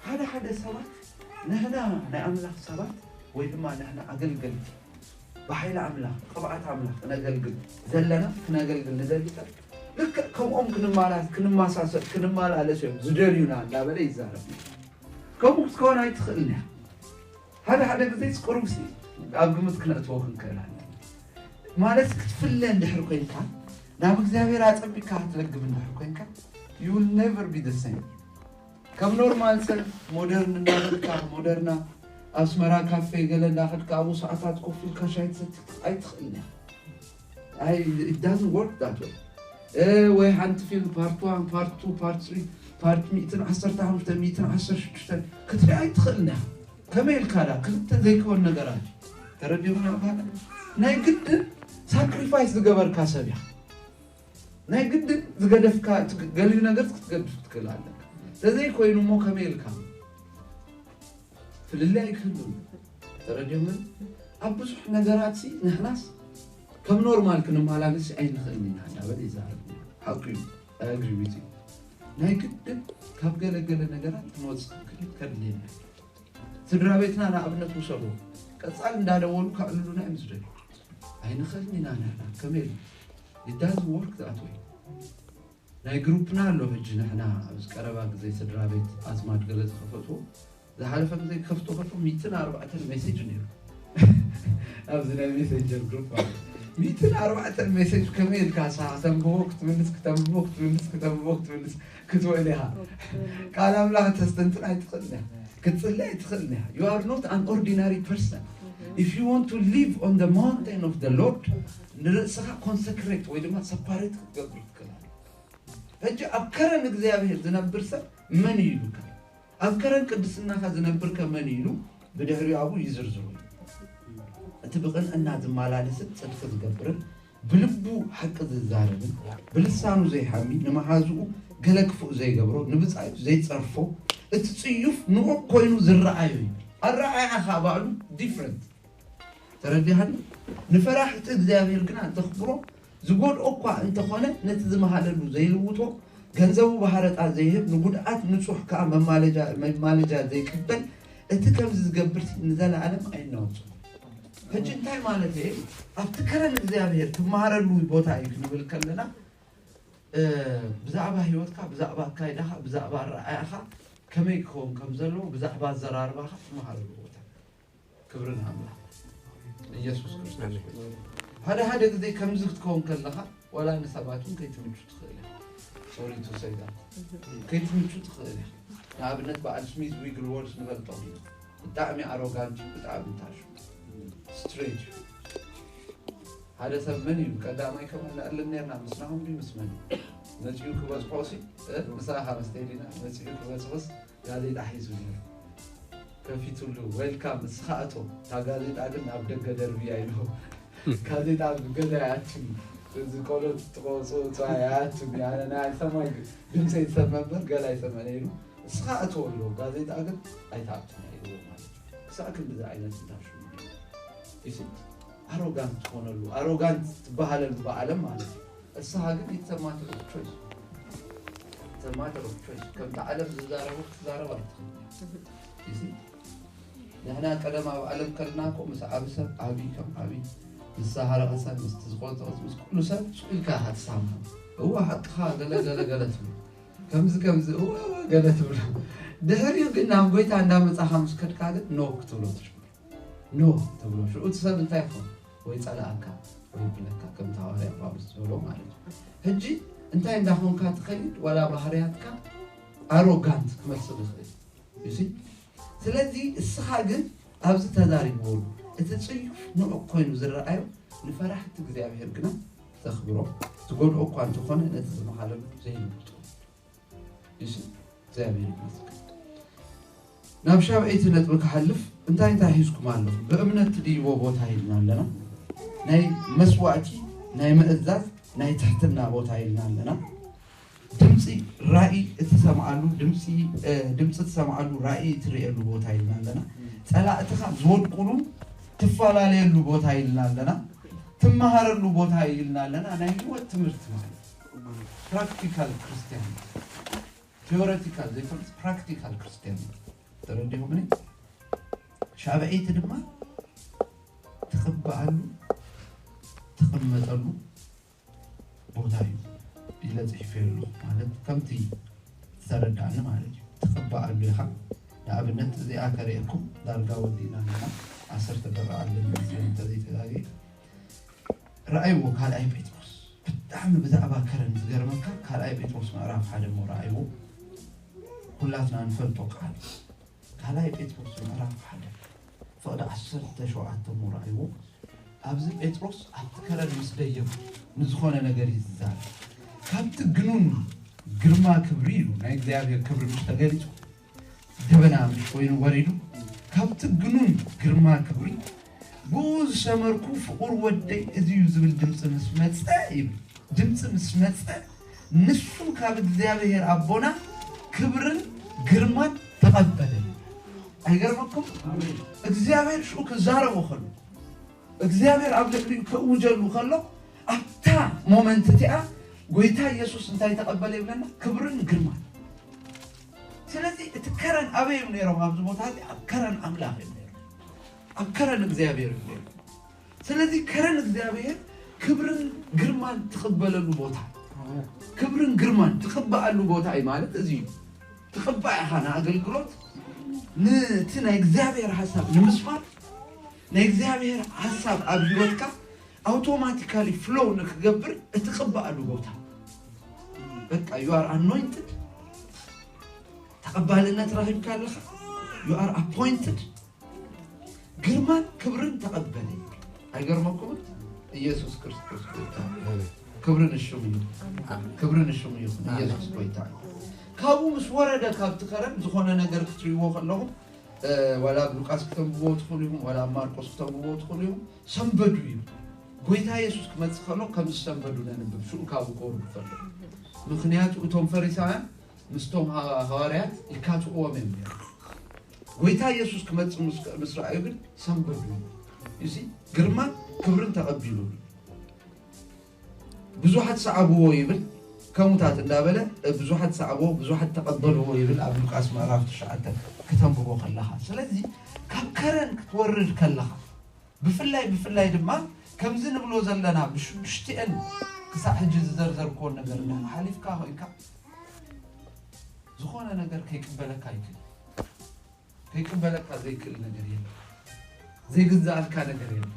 ሓደ ሓደ ሰባት ንሕና ናይ ኣምላኽ ሰባት ወይ ድማ ንሕና ኣገልገልቲ ብሓይሊ ኣምላኽ ቅብኣት ኣምላኽ ክነገልግል ዘለና ክነገልግል ንደሊ ሰብ ልክዕ ከምኦም ክንማላ- ክንመሳሰል ክንመላለስ እዮም ዝደልዩና እንዳበለ ይዛረብ። ከምኡ ክትከውን ኣይትኽእልን እያ። ሓደ ሓደ ግዜ ቁሩብሲ ኣብ ግምት ክነእትዎ ክንክእል ኣለና። ማለት ክትፍለ እንድሕር ኮይንካ ናብ እግዚኣብሔር ኣጸቢካ ክትለግብ እንድሕር ኮይንካ you will never be the same። ከም ኖርማል ሰብ ሞደርን እንዳኸድካ ሞደርና ኣስመራ ካፌ ገለ እንዳኸድካ ኣብኡ ሰዓታት ኮፍ ኢልካ ሻይ ትሰቲ ኣይትኽእልን እያ። I, it doesn't work that way። እ፣ ወይ ሓንቲ ፊልም part one, part two, part three, part ሚእትን ዓሰርተ ሓሙሽተ ሚእትን ዓሰርተ ሽዱሽተ ክትሪኣ ኣይትኽእልን እያ። ከመይ ኢልካ ዳ ክልተ ዘይከውን ነገራት ተረዲኹና ባለ ናይ ግድን ሳክሪፋይስ ዝገበርካ ሰብ እያ። ናይ ግድን ዝገደፍካ እቲ ገሊኡ ነገር ክትገድፍ ትክእል ኣለካ። ተዘይኮይኑ እሞ ከመይ ኢልካ ፍልልይ ኣይክህሉን። ተረዲኹም? ኣብ ብዙሕ ነገራት ሲ ንሕናስ ከም ኖርማል ክንመላለስ ኣይንኽእልን ኢና እንዳበለ ይዛረብ። ሓቁ እዩ። I agree with you። ናይ ግድን ካብ ገለገለ ነገራት ክንወፅእ ክንክእል ከድልየና። ስድራ ቤትና ንኣብነት ውሰዱ። ቀፃል እንዳደወሉ ከዕልሉና እዮም ዝደልዩ። ኣይንኽእልን ኢና ንሕና። ከመይ ኢሉ? It doesn't work that way። ናይ ግሩፕና ኣሎ። ሕጂ ንሕና ኣብዚ ቀረባ ግዜ ስድራ ቤት ኣዝማድ ገለ ዝኸፈትዎ ዝሓለፈ ግዜ ክከፍቶ ከሎ ሚእትን ኣርባዕተን ሜሴጅ ነይሩ። ኣብዚ ናይ ሜሴንጀር ግሩፕ ማለት እዩ። ሚእትን ኣርባዕተን ሜሴጅ ከመይ ኢልካ ንስኻ ከተንብቦ ክትምልስ፣ ከተንብቦ ክትምልስ፣ ከተንብቦ ክትምልስ ክትውዕል ኢኻ። ቃል ኣምላኽ ተስተንትን ኣይትኽእልን እያ። ክትጽሊ ኣይትኽእልን እያ። You are not an ordinary person. If you want to live on the mountain of the Lord፣ ንርእስኻ ኮንሰክሬት ወይ ድማ ሰፓሬት ክትገብር ትኽእል ኣለካ። ሕጂ ኣብ ከረን እግዚኣብሔር ዝነብር ሰብ መን እዩ ኢሉካ? ኣብ ከረን ቅድስናኻ ዝነብር ከ መን እዩ ኢሉ ብድሕሪኡ ኣብኡ ይዝርዝሮ እዩ። እቲ ብቕንዕና ዝመላለስን ጽድቂ ዝገብርን ብልቡ ሓቂ ዝዛረብን ብልሳኑ ዘይሓሚ ንመሓዝኡ ገለ ክፉእ ዘይገብሮ ንብጻዩ ዘይጸርፎ እቲ ጽዩፍ ንዑቕ ኮይኑ ዝረኣዮ እዩ። ኣረኣእያ ኸኣ ባዕሉ ዲፍረንት። ተረዲኻኒ? ንፈራሕቲ እግዚኣብሔር ግና ዘኽብሮ ዝጎድኦ እኳ እንተኾነ ነቲ ዝመሃለሉ ዘይልውጦ ገንዘቡ ብሃረጣ ዘይህብ ንጉድኣት ንጹሕ ከኣ መማለጃ መማለጃ ዘይቅበል እቲ ከምዚ ዝገብር ንዘለኣለም ኣይናወጾ። ሕጂ እንታይ ማለት እየ? ኣብቲ ከረን እግዚኣብሔር ትመሃረሉ ቦታ እዩ ክንብል ከለና ብዛዕባ ህይወትካ ብዛዕባ ኣካይዳኻ ብዛዕባ ኣረኣያኻ ከመይ ክኸውን ከም ዘለዎ ብዛዕባ ኣዘራርባኻ ትመሃረሉ ቦታ። ክብሪ ንኣምላኽ ኢየሱስ ክርስቶስ። ሓደ ሓደ ግዜ ከምዚ ክትከውን ከለኻ ዋላ ንሰባት እውን ከይትምቹ ትኽእል ኢኻ። Sorry to say that። ከይትምቹ ትኽእል ኢኻ። ንኣብነት በዓል ስሚዝ ዊግል ዎርስ ንፈልጦም ኢና። ብጣዕሚ ኣሮጋንት ብጣዕሚ ታሹ ስትሬት እዩ። ሓደ ሰብ መን እዩ ቀዳማይ ከመልኣለን ነርና ምስናኹም ድዩ ምስ መን እዩ መፂኡ ክበፅሖ ሲ ምሳኻ መስተይሊና መፂኡ ክበፅሖስ ጋዜጣ ሒዙ ነይሩ። ከፊቱሉ ዌልካም እስኻ እቶ እታ ጋዜጣ ግን ናብ ደገ ደርብያ ኢሉ። ጋዜጣ ኣብ ገዛ ይኣቱ። እዚ ቆሎ ትቆፁ እፅዋ ይኣቱ። ኣነ ናይ ሰማይ ድምፂ ይሰመ እምበር ገላ ይሰመ ነይሩ። እስኻ እቶ ኣሎ ጋዜጣ ግን ኣይትኣቱ ነይሩ ማለት እዩ። እሳ ክንድዚ ዓይነት እንታሹ ይሲ ኣሮጋንት ትኾነሉ ኣሮጋንት ትበሃለሉ ብዓለም ማለት እዩ። እስኻ ግን it's a matter of choice። It's a matter of choice። ከምቲ ዓለም ዝዛረቡ ክትዛረብ ኣይትኽእል። You see? ንሕና ቀደም ኣብ ዓለም ከለና እኮ ምስ ዓቢ ሰብ ዓቢ ከም ዓቢ ምስ ዝሃረቐ ሰብ ምስ ዝቆጠቐ ምስ ኩሉ ሰብ ስቕ ኢልካ ኢኻ ትሳምሖ። እወ ሓቅኻ ገለ ገለ ገለ ትብሎ ከምዚ ከምዚ እወ እወ ገለ ትብሎ። ድሕሪኡ ግን ናብ ጎይታ እንዳመጻኻ ምስ ከድካ ግን ኖ ክትብሎ ትሽምር። ኖ ትብሎ ሽዑ እቲ ሰብ እንታይ ይኾን? ወይ ጸላኣካ ወይ ብለካ ከምቲ ሃዋርያ ጳውሎስ ዝበሎ ማለት እዩ። ሕጂ እንታይ እንዳኾንካ ትኸይድ ዋላ ባህርያትካ ኣሮጋንት ክመስል ይኽእል። እሺ ስለዚ እስኻ ግን ኣብዚ ተዛሪብዎሉ እቲ ጽዩፍ ንዑቕ ኮይኑ ዝረኣዮ ንፈራሕቲ እግዚኣብሔር ግና ዘኽብሮ ዝጎድኦ እኳ እንተኾነ ነቲ ዝመሃለሉ ዘይልውጦ እሺ እግዚኣብሔር ይመስገን። ናብ ሻብዐይቲ ነጥቢ ክሓልፍ እንታይ እንታይ ሒዝኩም ኣለኹም? ብእምነት ትድይቦ ቦታ ኢልና ኣለና። ናይ መስዋእቲ ናይ ምእዛዝ ናይ ትሕትና ቦታ ኢልና ኣለና። ድምፂ ራእይ እትሰምዓሉ ድምፂ ድምፂ ትሰምዓሉ ራእይ ትርእየሉ ቦታ ኢልና ኣለና። ፀላእትኻ ዝወድቁሉ ትፈላለየሉ ቦታ ኢልና ኣለና። ትመሃረሉ ቦታ ኢልና ኣለና። ናይ ህይወት ትምህርቲ ማለት ፕራክቲካል ክርስቲያን፣ ቴዎሬቲካል ዘይኮነስ ፕራክቲካል ክርስቲያን። ተረዲኹምኒ? ሻብዐይቲ ድማ ትቕበኣሉ፣ ትቕመጠሉ ቦታ እዩ ኢለ ጽሒፈ ኣለኹ። ማለት ከምቲ ዝተረዳእኒ ማለት እዩ። ትቕበኣሉ ኢኻ። ንኣብነት እዚኣ ከርእየኩም፣ ዳርጋ ወዲእና ኣለና። ዓሰርተ ደቂቕ ኣለኒ፣ እንተዘይተጋግየ። ረኣይዎ ካልኣይ ጴጥሮስ። ብጣዕሚ ብዛዕባ ከረን ዝገርመካ፣ ካልኣይ ጴጥሮስ ምዕራፍ ሓደ እሞ ረኣይዎ። ኩላትና ንፈልጦ ቃል። ካልኣይ ጴጥሮስ ምዕራፍ ሓደ ፍቕዲ ዓሰርተ ሸውዓተ እሞ ረኣይዎ። ኣብዚ ጴጥሮስ ኣብቲ ከረን ምስ ደየቡ ንዝኾነ ነገር እዩ ዝዛረብ። ካብቲ ግኑን ግርማ ክብሪ ኢሉ፣ ናይ እግዚኣብሔር ክብሪ ምስ ተገሊጹ፣ ደበና ምስ ኮይኑ ወሪዱ፣ ካብቲ ግኑን ግርማ ክብሪ፣ ብኡ ዝሰመርኩ ፍቑር ወደይ እዚ እዩ ዝብል ድምፂ ምስ መፀ ይብል። ድምፂ ምስ መፀ፣ ንሱ ካብ እግዚኣብሔር ኣቦና ክብርን ግርማን ተቐበለ። ኣይገርመኩም? እግዚኣብሔር ሽኡ ክዛረቦ ከሎ፣ እግዚኣብሔር ኣብ ልዕሊኡ ከእውጀሉ ከሎ፣ ኣብታ ሞመንት እቲኣ ጎይታ ኢየሱስ እንታይ ተቐበለ ይብለና? ክብርን ግርማን። ስለዚ እቲ ከረን ኣበይ እዮም ነይሮም? ኣብዚ ቦታ እዚ ኣብ ከረን ኣምላኽ እዮም ነይሮም፣ ኣብ ከረን እግዚኣብሔር እዮም ነይሮም። ስለዚ ከረን እግዚኣብሔር ክብርን ግርማን ትቕበለሉ ቦታ፣ ክብርን ግርማን ትቕበኣሉ ቦታ እዩ ማለት እዚ እዩ። ትቕባእ ኢኻ ንኣገልግሎት፣ ነቲ ናይ እግዚኣብሔር ሓሳብ ንምስፋር፣ ናይ እግዚኣብሔር ሓሳብ ኣብ ህይወትካ ኣውቶማቲካሊ ፍሎው ንክገብር እትቕባኣሉ ቦታ። በቃ you are anointed፣ ተቐባልነት ረኺብካ ኣለኻ። You are appointed። ግርማን ክብርን ተቐበለ። ኣይገርመኩምን? ኢየሱስ ክርስቶስ ጎይታ። ክብሪ ንሽሙ ይኹን። ክብሪ ንሽሙ ይኹን። ኢየሱስ ጎይታ እዩ። ካብኡ ምስ ወረደ ካብቲ ከረን ዝኾነ ነገር ክትርእይዎ ከለኹም፣ እ፣ ዋላ ኣብ ሉቃስ ክተንብብዎ ትኽእሉ ኢኹም፣ ዋላ ኣብ ማርቆስ ክተንብብዎ ትኽእሉ ኢኹም። ሰንበዱ እዩ። ጎይታ ኢየሱስ ክመጽእ ከሎ ከም ዝሰንበዱ ነንብብ። ሽኡ ካብኡ ክወርዱ ከሎ። ምኽንያቱ እቶም ፈሪሳውያን ምስቶም ሃ-፣ ሃዋርያት ይካትዕዎም እዮም ነይሮም። ጎይታ ኢየሱስ ክመጽእ ምስ፣ ምስ ረኣዩ ግን ሰንበዱ። You see? ግርማን ክብርን ተቐቢሉ። ብዙሓት ሰዓብዎ ይብል፣ ከሙታት እንዳበለ ብዙሓት ሰዓብዎ፣ ብዙሓት ተቐበልዎ ይብል ኣብ ሉቃስ ምዕራፍ ትሽዓተ ክተንብቦ ከለኻ። ስለዚ ካብ ከረን ክትወርድ ከለኻ፣ ብፍላይ፣ ብፍላይ ድማ ከምዚ ንብሎ ዘለና ብሽዱሽቲአን ክሳዕ ሕጂ ዝዘርዘርክዎን ነገር እንዳ ሓሊፍካ ኮይንካ፣ ዝኾነ ነገር ከይቅበለካ ይክእል። ከይቅበለካ ዘይክእል ነገር የለን። ዘይግዛኣልካ ነገር የለን።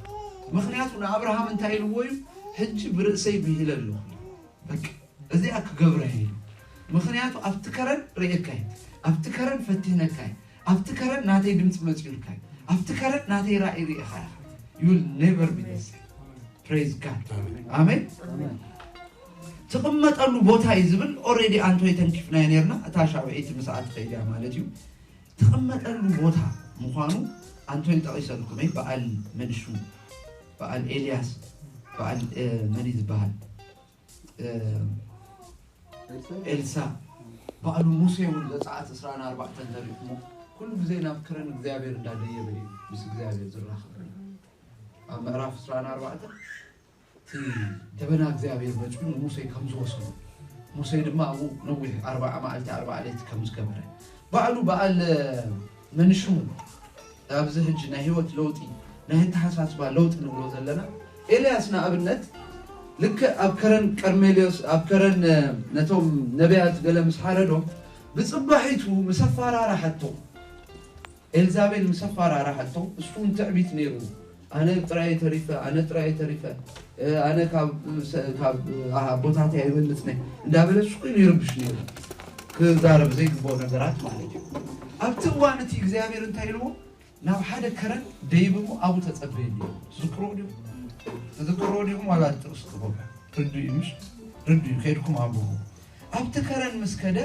ምኽንያቱ ንኣብርሃም እንታይ ኢልዎ እዩ? ሕጂ ብርእሰይ ብሂለ ኣለኹ። በቃ እዚኣ ክገብራ እየ ኢሉ። ምኽንያቱ ኣብቲ ከረን ርእየካ እየ፣ ኣብቲ ከረን ፈቲነካ እየ፣ ኣብቲ ከረን ናተይ ድምፂ መፂኡልካ እዩ፣ ኣብቲ ከረን ናተይ ራእይ ርኢኻ ኢኻ። You will never be the same. Praise God. ኣሜን። ትቕመጠሉ ቦታ እዩ ዝብል ኦልሬዲ ኣንቶይ ተንኪፍናዮ ነርና። እታ ሻብዐይቲ ምስኣ ትኸይድ እያ ማለት እዩ። ትቕመጠሉ ቦታ ምዃኑ ኣንቶይ ጠቒሰልኩም እየ። በዓል መን ሽሙ? በዓል ኤልያስ፣ በዓል፣ እ፣ መን እዩ ዝበሃል? እ፣ ኤልሳ። በዓሉ ሙሴ እውን ዘጸኣት ዕስራን ኣርባዕተን ዘሪእኩሞ ኩሉ ግዜ ናብ ክረን እግዚኣብሔር እንዳደየበ እዩ ምስ እግዚኣብሔር ዝራኸብ። ኣብ ምዕራፍ ዕስራን ኣርባዕተን እቲ ደበና እግዚኣብሔር መጺኡ ንሙሴ ከም ዝወሰዶ፣ ሙሴ ድማ ኣብኡ ነዊሕ ኣርብዓ መዓልቲ ኣርብዓ ለይቲ ከም ዝገበረ፣ ባዕሉ በዓል መንሽሙ ኣብዚ ሕጂ ናይ ህይወት ለውጢ፣ ናይ ኣተሓሳስባ ለውጢ ንብሎ ዘለና፣ ኤልያስ ንኣብነት ልክዕ ኣብ ከረን ቀርሜልዮስ፣ ኣብ ከረን ነቶም ነቢያት ገለ ምስ ሓረዶም፣ ብጽባሒቱ ምስ ኣፈራርሓቶም፣ ኤልዛቤል ምስ ኣፈራርሓቶ፣ እሱ እውን ትዕቢት ነይሩ። ኣነ ጥራይ ተሪፈ፣ ኣነ ጥራይ ተሪፈ፣ እ፣ ኣነ ካብ፣ እ፣ ሰ-፣ ካብ፣ እ፣ ኣቦታተይ ኣይበልጽን እየ እንዳበለ ሱቕ ኢሉ ይርብሽ ነይሩ። ክዛረብ ዘይግብኦ ነገራት ማለት እዩ። ኣብቲ እዋን እቲ እግዚኣብሔር እንታይ ኢልዎ? ናብ ሓደ ከረን ደይብሞ ኣብኡ ተጸበየኒ። ትዝክርዎ ዲኹም? ትዝክርዎ ዲኹም? ዋላ ጥቕስ ክገብር ርዱ እዩ፣ ምሽ? ርዱ እዩ። ከይድኩም ኣብኡ። ኣብቲ ከረን ምስ ከደ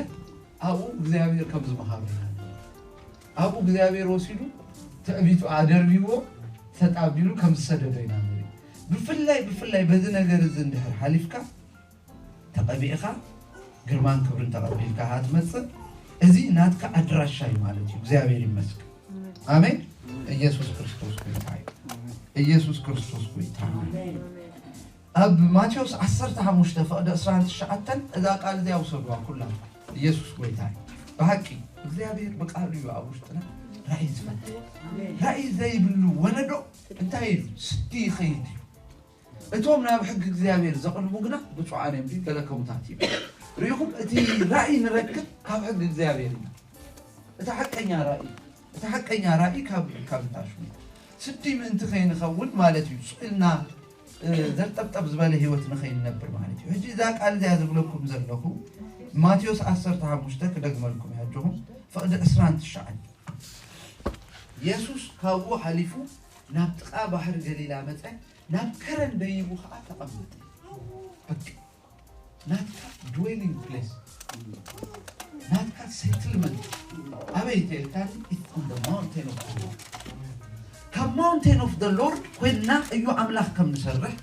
ኣብኡ እግዚኣብሔር ከም ዝመሃሩ ኢና። ኣብኡ እግዚኣብሔር ወሲዱ ትዕቢቱ ኣደርቢዎ ተጣቢሉ ከም ዝሰደዶ ኢና ንርኢ። ብፍላይ፣ ብፍላይ በዚ ነገር እዚ እንድሕር ሓሊፍካ ተቐቢእኻ ግርማን ክብርን ተቐቢልካ ሃ ትመጽእ። እዚ ናትካ ኣድራሻ እዩ ማለት እዩ። እግዚኣብሔር ይመስገን። ኣሜን። ኢየሱስ ክርስቶስ ጎይታ እዩ። ኢየሱስ ክርስቶስ ጎይታ እዩ። ኣብ ማቴዎስ ዓሰርተ ሓሙሽተ ፍቕዲ ዕስራን ትሽዓተን እዛ ቃል እዚኣ ውሰዱዋ ኩላ። ኢየሱስ ጎይታ እዩ። ብሓቂ እግዚኣብሔር ብቃሉ እዩ ኣብ ውሽጥና ራእይ ዝፈጥር። ራእይ ዘይብሉ ወለዶ እንታይ ኢሉ ስዲ ይኸይድ እዩ። እቶም ናብ ሕጊ እግዚኣብሔር ዘቕልቡ ግና ብፁዓን እዮም ድዩ? ገለ ከምኡታት እዩ። ርኢኹም፣ እቲ ራእይ ንረክብ ካብ ሕጊ እግዚኣብሔር እዩ። እቲ ሓቀኛ ራእይ፣ እቲ ሓቀኛ ራእይ ካብ ካብ ታሽሙ ስዲ ምእንቲ ከይንኸውን ማለት እዩ። ስእልና ዘርጠብጠብ ዝበለ ህይወት ንኸይንነብር ማለት እዩ። ሕጂ እዛ ቃል እዚኣ ዝብለኩም ዘለኹ ማቴዎስ ዓሰርተ ሓሙሽተ ክደግመልኩም እየ። ኣጆኹም፣ ፍቕዲ ዕስራን ትሽዓን። የሱስ ካብኡ ሓሊፉ ናብ ጥቓ ባሕሪ ገሊላ መጸ፣ ናብ ከረን ደይቡ ኸኣ ተቐመጠ። በቃ ናትካ ድዌሊንግ ፕሌስ፣ ናትካ ሴትልመንት ኣበይ ተልካኒ? It's on the mountain of the Lord። ካብ ማውንቴን ኦፍ ደ ሎርድ ኮይንና እዩ ኣምላኽ ከም ንሰርሕ፣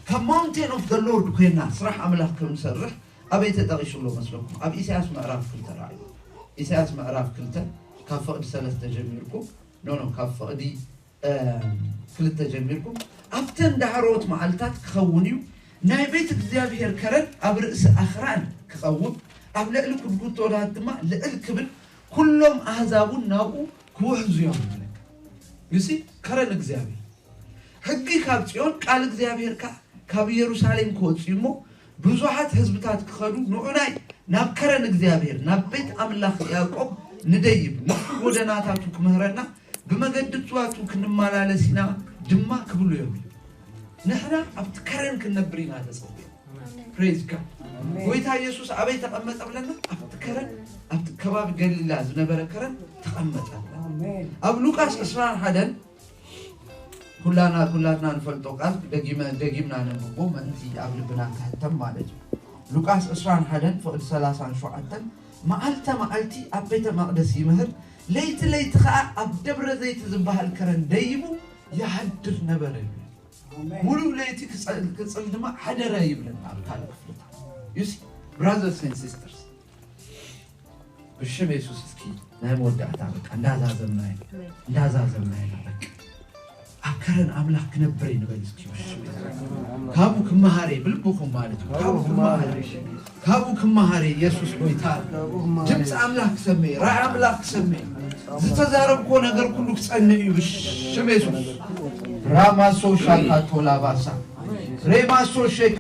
ካብ ማውንቴን ኦፍ ደ ሎርድ ኮይንና ስራሕ ኣምላኽ ከም ንሰርሕ ኣበይ ተጠቒሱ ኣሎ መስለኩም? ኣብ ኢሳያስ ምዕራፍ ክልተ ራእዩ። ኢሳያስ ምዕራፍ ክልተ ካብ ፍቕዲ ሰለስተ ጀሚርኩም፣ ኖ ኖ፣ ካብ ፍቕዲ ክልተ ጀሚርኩም፣ ኣብተን ዳሕሮት መዓልታት ክኸውን እዩ፣ ናይ ቤት እግዚኣብሔር ከረን ኣብ ርእሲ ኣኽራን ክቐውም፣ ኣብ ልዕሊ ኩድኩቶታት ድማ ልዕል ክብል፣ ኩሎም ኣህዛብ እውን ናብኡ ክውሕዙ እዮም ይብለካ። ዩሲ፣ ከረን እግዚኣብሔር። ሕጊ ካብ ጽዮን፣ ቃል እግዚኣብሔር ከኣ ካብ ኢየሩሳሌም ክወጽእ እዩ እሞ፣ ብዙሓት ህዝብታት ክኸዱ፣ ንዑናይ ናብ ከረን እግዚኣብሔር፣ ናብ ቤት ኣምላኽ ያዕቆብ ንደይብ፣ ንሱ ጎደናታቱ ክምህረና፣ ብመገድታቱ ክንመላለስ ኢና ድማ ክብሉ እዮም። ንሕና ኣብቲ ከረን ክንነብር ኢና ተጸውዒና። ፕሬዝ ጋድ። ጎይታ ኢየሱስ ኣበይ ተቐመጠ ብለና? ኣብቲ ከረን፣ ኣብቲ ከባቢ ገሊላ ዝነበረ ከረን ተቐመጠ። ኣብ ሉቃስ ዕስራን ሓደን ኩላና ኩላትና ንፈልጦ ቃል ደጊመ ደጊምና ነንብቦ፣ ምእንቲ ኣብ ልብና ክሕተም ማለት እዩ። ሉቃስ ዕስራን ሓደን ፍቕዲ ሰላሳን ሸውዓተን፣ መዓልተ መዓልቲ ኣብ ቤተ መቕደስ ይምህር፣ ለይቲ ለይቲ ኸኣ ኣብ ደብረ ዘይት ዝበሃል ከረን ደይቡ ይሓድር ነበረ ይብል። ኣሜን። ሙሉእ ለይቲ ክጸል- ክጽል ድማ ሓደረ ይብለና ኣብ ካልእ ክፍልታት። You see, brothers and sisters፣ ብሽም የሱስ እስኪ ናይ መወዳእታ በቃ እንዳዛዘምና ኢና፣ እንዳዛዘምና ኢና በቃ። ኣብ ከረን ኣምላኽ ክነብር እዩ ንበል እስኪ ብሽም የሱስ። ካብኡ ክመሃር እየ ብልብኹም ማለት እዩ። ካብኡ ክመሃር እየ። ካብኡ ክመሃር እየ። የሱስ ጎይታ። ድምፂ ኣምላኽ ክሰምዕ እየ። ራእይ ኣምላኽ ክሰምዕ እየ። ዝተዛረብክዎ ነገር ኩሉ ክጸንዕ እዩ ብሽም የሱስ። ራማሶ ሻካቶ ላባሳ ሬማሶ ሼክ